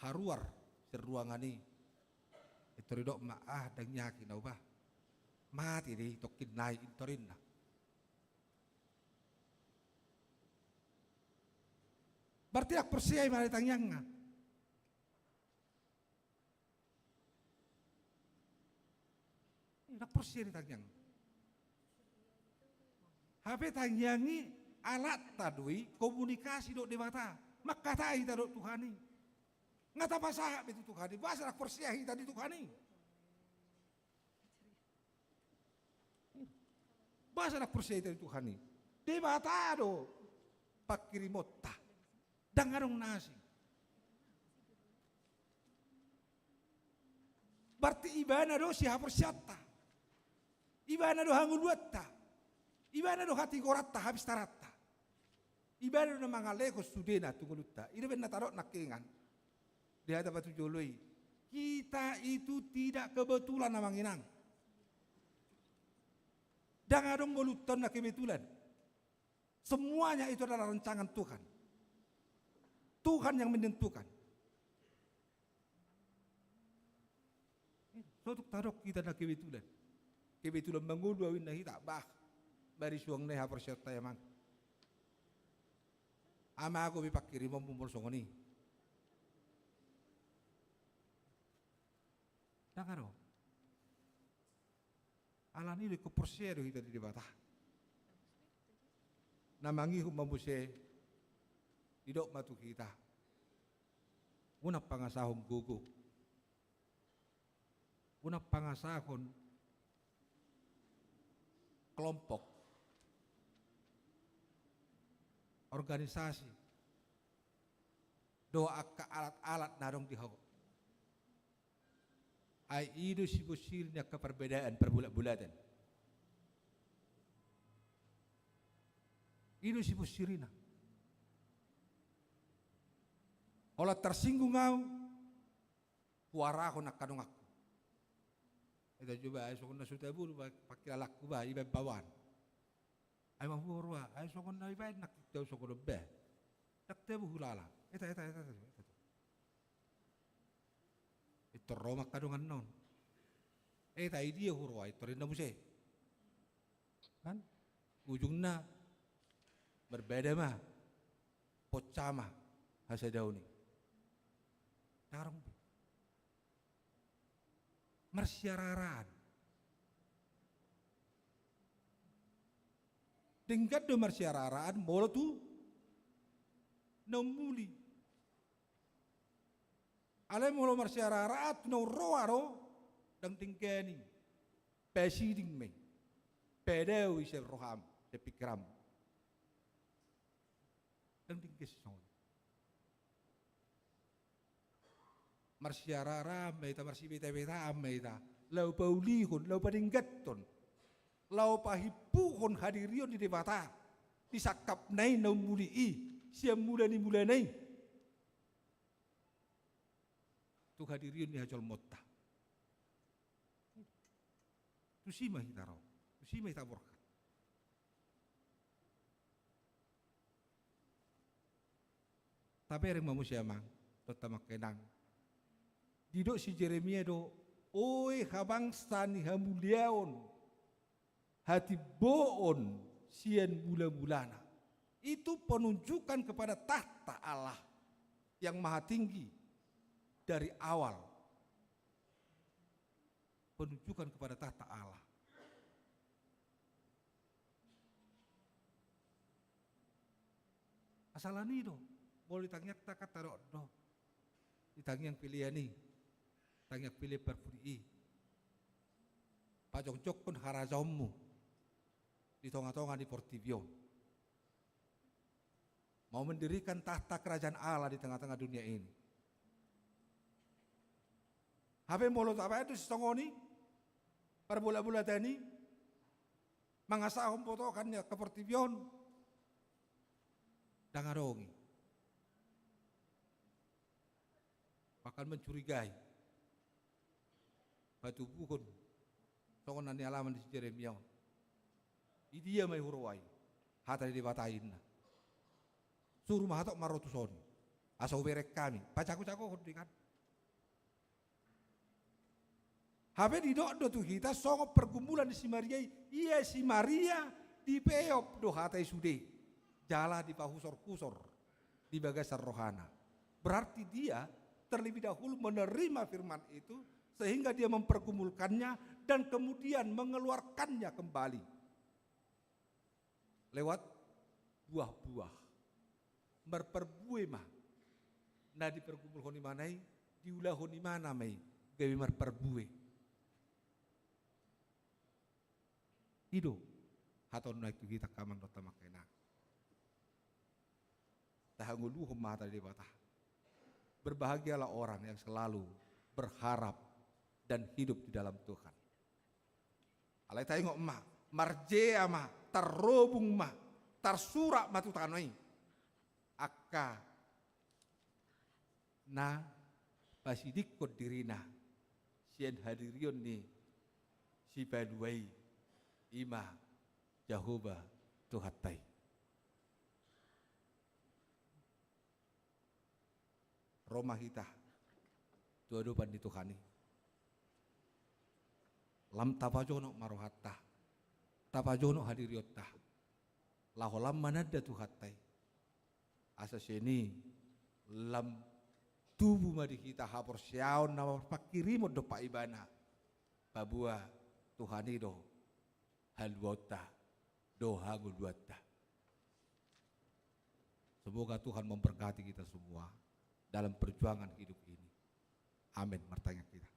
Haruar sian ruangan i. Pintor didok ma, ah, ndang yakin au bah. Mate do i tongkin nai, pintor, ninna. Berarti ndang porsea i ma di tangiangna. Ndang porsea di tangiang. Hape tangiang i alatta do i komunikasi dohot Debata. Mangkatai hita dohot Tuhan i. Nga tapasahat be tu Tuhan i, boasa ndang porsea hita di Tuhan i? Boasa ndang porsea hita di Tuhan i? Debata do pangkirimonta. Ndang adong na asing. Berarti ibana do sihaporseaonta. Ibana do hangoluanta. Ibana do hatigoranta, hapistaranta. Ibana do na mangalehon sudena tu ngolunta. I do umbahen na tadok nangkiningan di hata patujolo i. Kita itu tidak kebetulan, amang inang. Ndang adong ngolunta on na kebetulan. Semuanya itu adalah rancangan Tuhan. Tuhan yang menentukan. So tung tadok hita na kebetulan. Kebetulan mangolu au, ninna hita, bah. Marisuang na i haporseaonta i, amang. Ama, ago be pangkirimonmu molo songon i. Ndang adong. Alani i do ingkon porsea do hita di Debata. Na mangihut ma muse, didok ma tu hita. Unang pangasahon gogo. Unang pangasahon kelompok, organisasi, dohot angka alat-alat na adong di ho. Ai i do sibonsiri ni angka parbedaan, parbulat-bulatan. I do sibonsirina. Holan tarsinggung au, huarahon angka donganku. Ita jo ba, ai songon na so tabo do ba pangkilalanku ba, ibaen baoan. Ai mamboru au, ai songon na ibaen nangkin au songon on ba. Ndang tabo hulala. Eta, eta, eta, eta, eta. Pintor ro ma angka donganna on. Eta, i dia huroha, pintor ninna muse. Kan? Ujungna marbada ma, ponsa ma hasadaon i. Ndang adong be. Marsiara-araan. Denggan do marsiara-araan molo tu na ummuli. Alai molo marsiara-araan tu na umroha do, ndang denggan i. Pasiding ma i. Padao i sian roham, sian pingkiranmu. Ndang denggan songon i. Marsiara-araan ma hita, marsibeta-betaan ma hita, laho paulihon, laho padengganhon, laho pahimpuhon hadirion ni Debata di sangkapna i na ummuli i, sian mula ni mulana i tu hadirion ni hajolmaonta. Tusi ma hita ro, tusi ma hita borhat. Tabereng ma muse amang dohot amang inang. Didok si Jeremia do, oe habangsa ni hamuliaon, hatimboon sian mula-mulana. Itu penunjukan kepada tahta Allah yang maha tinggi dari awal. Penunjukan kepada tahta Allah. Asal ni do, molo di tangiangta kan tadok do. Di tangiang pelean i, tangiang pelean parpudi i. Pajongjongkon harajaonmu di tonga-tonga ni portibi on. Mau mendirikan tahta kerajaan Allah di tengah-tengah dunia ini. Hape molo tabaen do sisongon i, parbola-bolatan i, mangasahon botohan ni angka portibi on, ndang adong i. Bahkan mencurigai. Patubuhon songon na nialaman ni si Jeremia on. Di dia ma i huroha i hata ni Debata i, ninna. Suru ma hatop marro tuson i, asa hubereng hami. Pajago-jagohon do i kan. Hape didok do tu hita songon pergumulan ni si Maria i, ia si Maria dipeop do hata i sude jala dipahusor-husor di bagasan rohana. Berarti dia terlebih dahulu menerima firman itu, sehingga dia mempergumulkannya dan kemudian mengeluarkannya kembali lewat buah-buah. Marparbue ma na dipergumulhon imana i, diulahon imana ma i gabe marparbue. I do hatana tu hita angka amang dohot amang inang. Tahangoluhon ma hata ni Debata. Berbahagialah orang yang selalu berharap dan hidup di dalam Tuhan. Alai taingot ma, marjea ma, tarrobung ma, tarsurat ma tu tano i angka na pasidingkon dirina sian hadirion ni Sipalua i, i ma Jahowa Tuhanta i. Ro ma hita tu adopan ni Tuhan i. Lam tapajonok ma rohanta, tapajonok hadirionta, laho lam mananda Tuhanta i. Asa sian i lam tubu ma di hita haporseaon na marpanghirimon dompak ibana, paboa Tuhan i do haluaonta dohot hangoluanta. Semoga Tuhan memberkati kita semua dalam perjuangan hidup ini. Amin. Martangiang hita.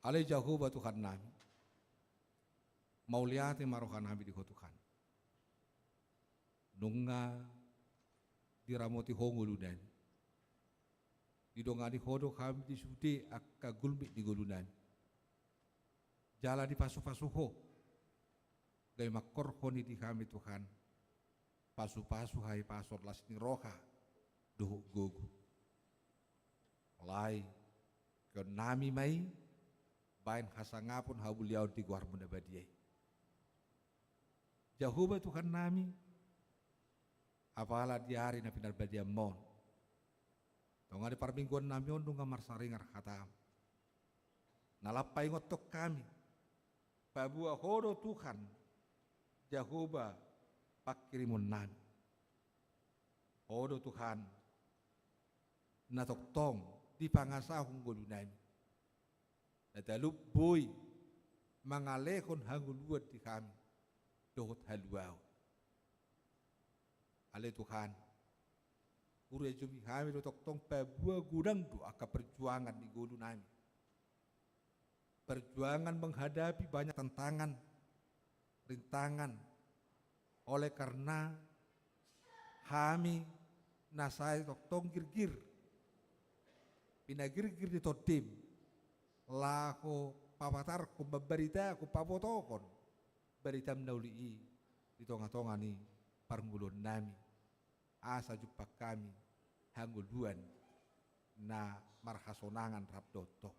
Ale Jahowa Tuhannami, mauliate ma rohanami di Ho Tuhan. Nunga diramoti Ho ngolunami. Didongani Ho do hami di sude angka gulmit ni ngolunami. Jala dipasupasu Ho, gabe mangkorhon i di hami Tuhan pasupasu hahipason las ni roha dohot gogo. Alai keonnami ma i baen hasangapon hamuliaon di goarmu na badia i. Jahowa Tuhannami, apala di ari na pinarbadianmu on, tonga ni parmingguannami on nunga marsaringar hatam. Na lam paingothon hami, paboa Ho do Tuhan, Jahowa panghirimonnami. Ho do Tuhan, na tongtong dipangasahon ngolunami. Na talup boi mangalehon hangoluan di hami dohot haluaon. Ale Tuhan, huria jumi hami do tongtong paboa godang do angka perjuangan ni ngolunami. Perjuangan menghadapi banyak tantangan, rintangan. Oleh karena hami na sai tongtong girgir, pinagirgir di tondim, laho papatarhon, mambaritahon, pabotohon baritam na uli i di tonga-tonga ni parngoluonnami. Asa jumpang hami hangoluan na marhasonangan rap dohot Ho.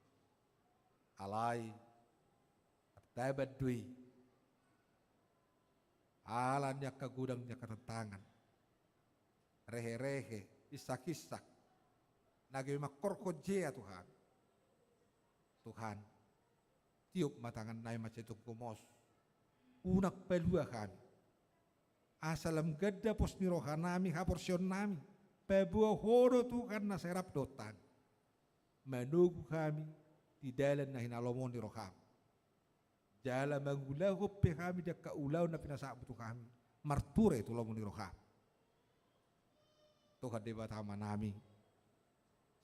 Alai martaban do i. Ala ni angka godang ni angka tantangan, rehe-rehe, insak-insak, na gabe mangkorhon jea tu hami. Tuhan, tiop ma tangannami mansai tung gomos. Unang palua hami. Asa lam ganda pos ni rohanami, haporseaonnami, paboa Ho do Tuhan na sai rap dohot hami. Manogu hami di dalan na hinalomohon ni roham. Jala mangulahon pe hami di angka ulaon na pinasahatmu tu hami, marture tu lomo ni roham. Tuhan Debata Amanami,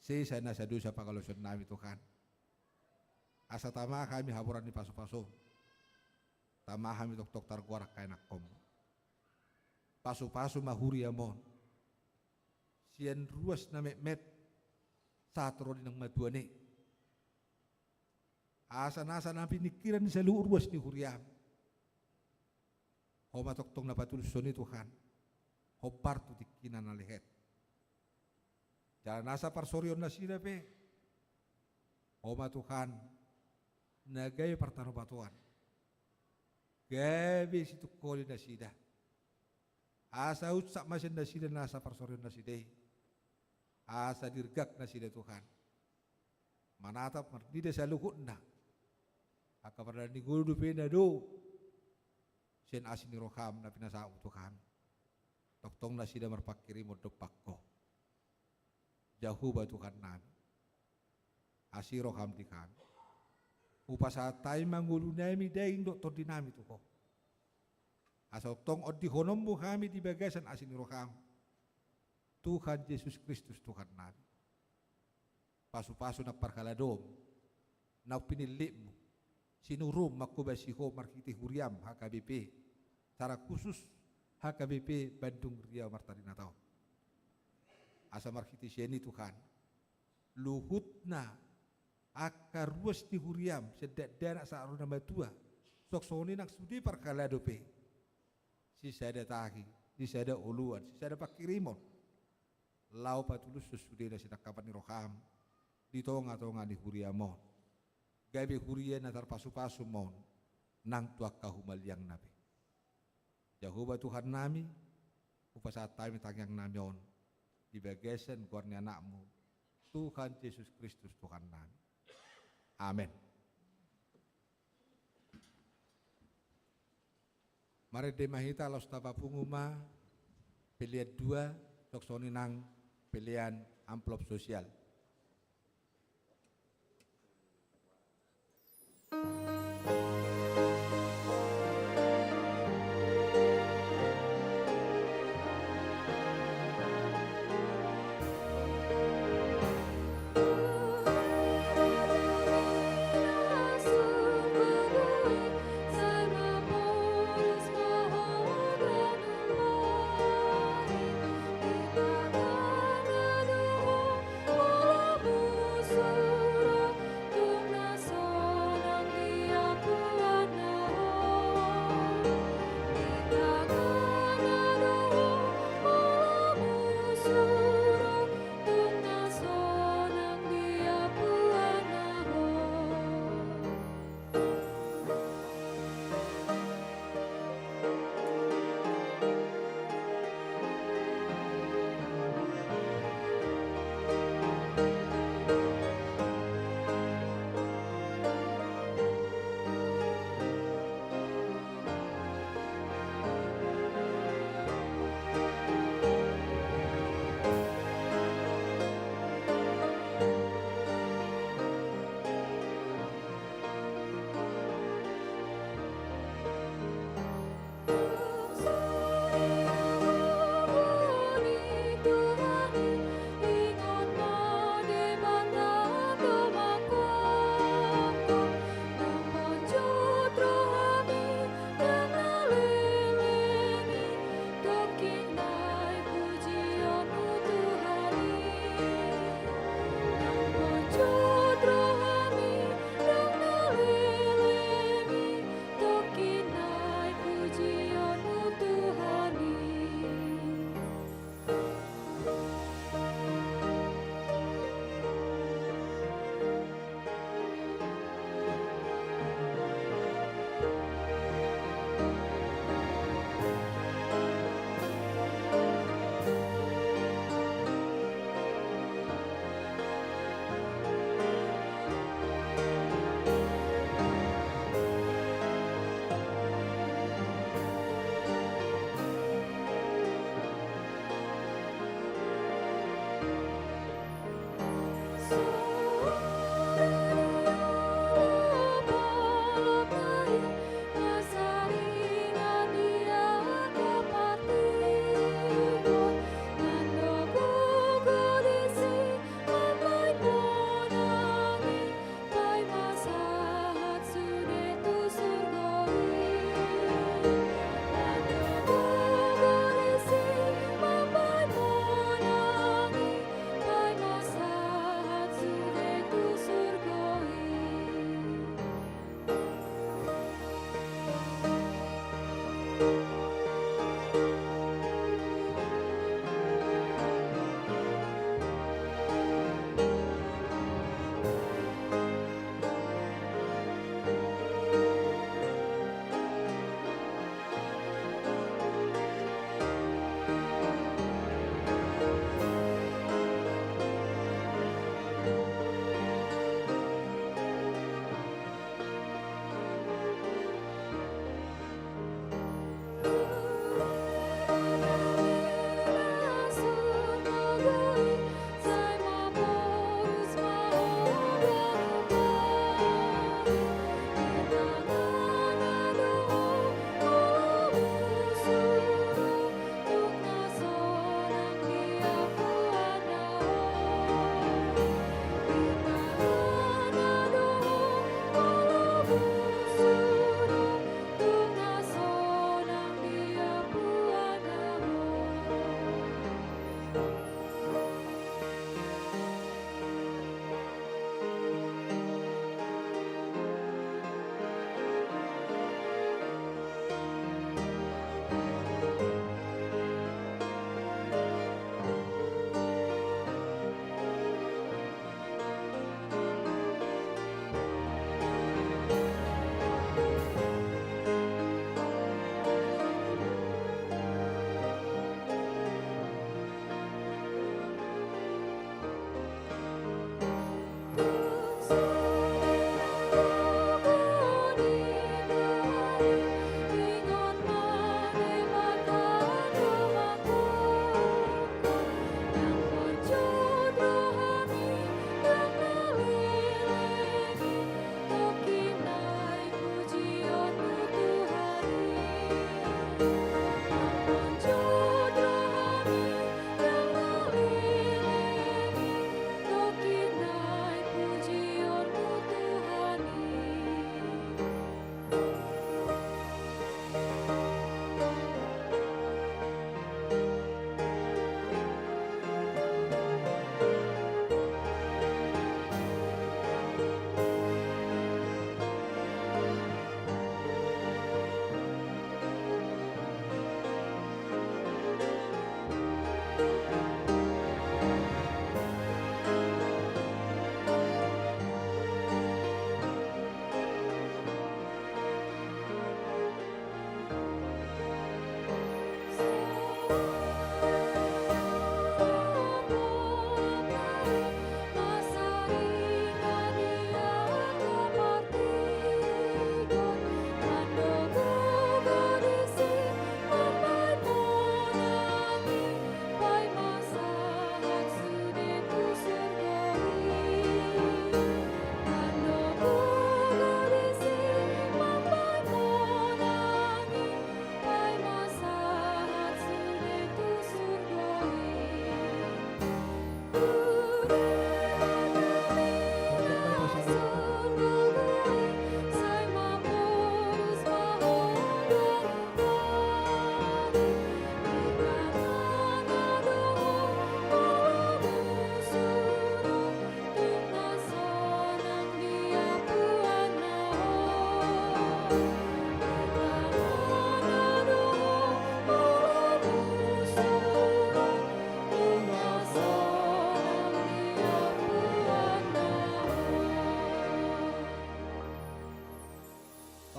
sesa nasa dosa pangalaosionnami Tuhan. Asa tama hami haburan ni pasu-pasu. Tama hami tongtong targoar angka ianakhonmu. Pasu-pasu ma huriam on sian ruas na metmet sahat ro di naung matuan i. Asa nasa na piningkiran ni saluhut ruas ni huriam, Ho ma tongtong na patulushon i Tuhan, hombar tu tingkina na lehet. Jala nasa parsorion nasida pe, Ho ma Tuhan na gabe partanobatoan, gabe situngkoli nasida. Asa unsak ma sian nasida nasa parsorion nasida i. Asa dirgak nasida Tuhan manatap marnida saluhutna angka pardalanan ni ngolu dope na dao sian asi ni roham na pinasahatmu tu hami. Tongtong nasida marpangkirimon dompak Ho. Jahowa Tuhannami, asi roham di hami. Hupasahat hami ma ngolunami, daging dohot tondinami tu Ho. Asa tongtong ondihononmu hami di bagasan asi ni roham, Tuhan Jesus Kristus Tuhannami. Pasu-pasu nang parhaladoM naung pinillitmu, sinurunmu manghobasi Ho marhite huriam H K B P, secara khusus H K B P Bandung Riau Marta Dinata on. Asa marhite sian i Tuhan, luhutna angka ruas ni huriam, sian dakdanak sahat ro na matua, songon i nang sude parhalado pe, sisada tahi, sisada oloan, sisada pangkirimon, laho patulushon sude na sinangkapan ni roham di tonga-tonga ni huriam on. Gabe huria na tarpasu-pasu ma on nang tu angka humaliangna pe. Jahowa Tuhannami, hupasahat hami tangiangnami on di bagasan goar ni Anakmu, Tuhan Jesus Kristus Tuhannami. Amen. Marende ma hita, laos tapapungu ma pelean dua, songon i nang pelean amplop sosial.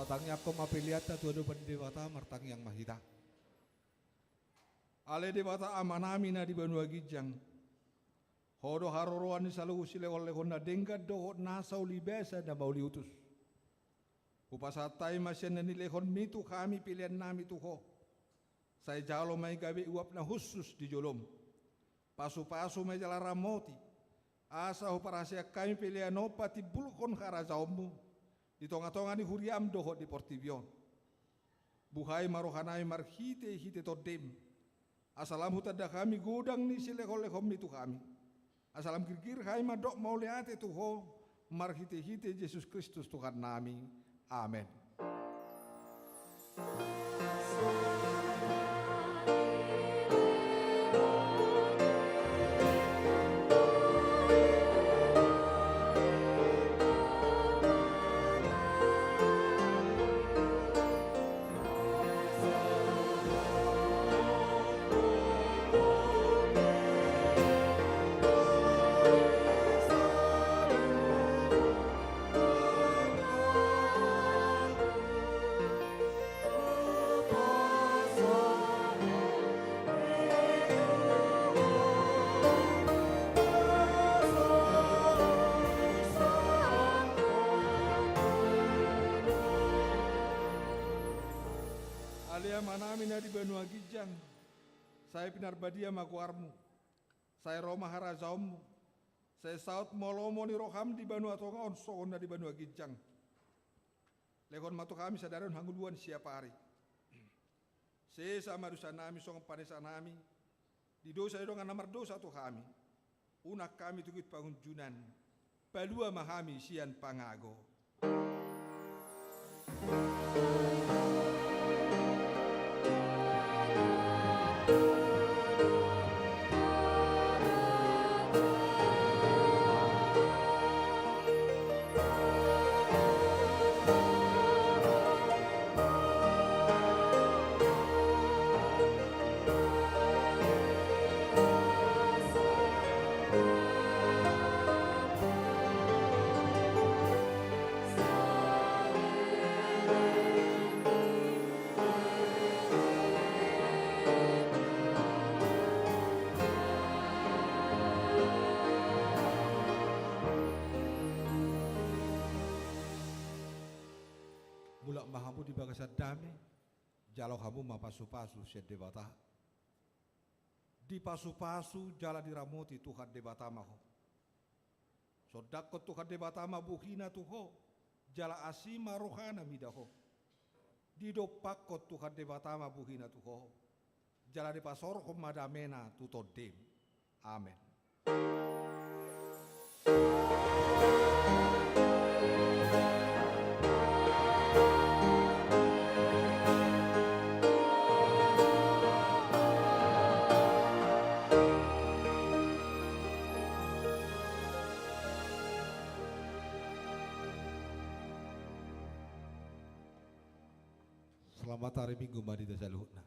Tangiangkon ma peleanta tu adopan ni Debata. Martangiang ma hita. Ale Debata Amanami na di banua ginjang, Ho do haroroan ni saluhut silehonlehon na denggan dohot nasa ulibasa na mauliutus. Hupasahat hami ma sian na nilehonMi tu hami peleannami tu Ho. Sai jalo ma i gabe uap na hushus di joloM. Pasupasu ma i jala ramoti, asa huparhaseang hami pelean on patimbulhon harajaonMu di tongatonga ni huriaM dohot di portibi on. Buhai ma rohanami marhitehite TondiM, asa lam hutanda hami godang ni silehonlehonMi tu hami, asa lam girgir hami mandok mauliate tu Ho, marhitehite Jesus Kristus Tuhannami. Amen. Ale Amanami na di banua ginjang, sai pinarbadia ma goarMu. Sai ro ma harajaonMu. Sai saut ma lomo ni rohaM di banua tonga on songon na di banua ginjang. Lehon ma tu hami sadari on hangoluan siapari. Sesa ma dosanami songon panesanami di dosa ni dongan na mardosa tu hami. Unang hami tugut pangunjunan. Palua ma hami sian pangago. Mulak ma hamu di bagasan dame. Jalo hamu ma pasupasu sian Debata. Dipasupasu jala diramoti Tuhan Debata ma ho. Sondanghon Tuhan Debata ma bohina tu ho, jala asi ma rohana mida ho. Didompakhon Tuhan Debata ma bohina tu ho, jala dipasaorhon ma damena tu tondim. Amen. Selamat hari Minggu ma di hita saluhutna.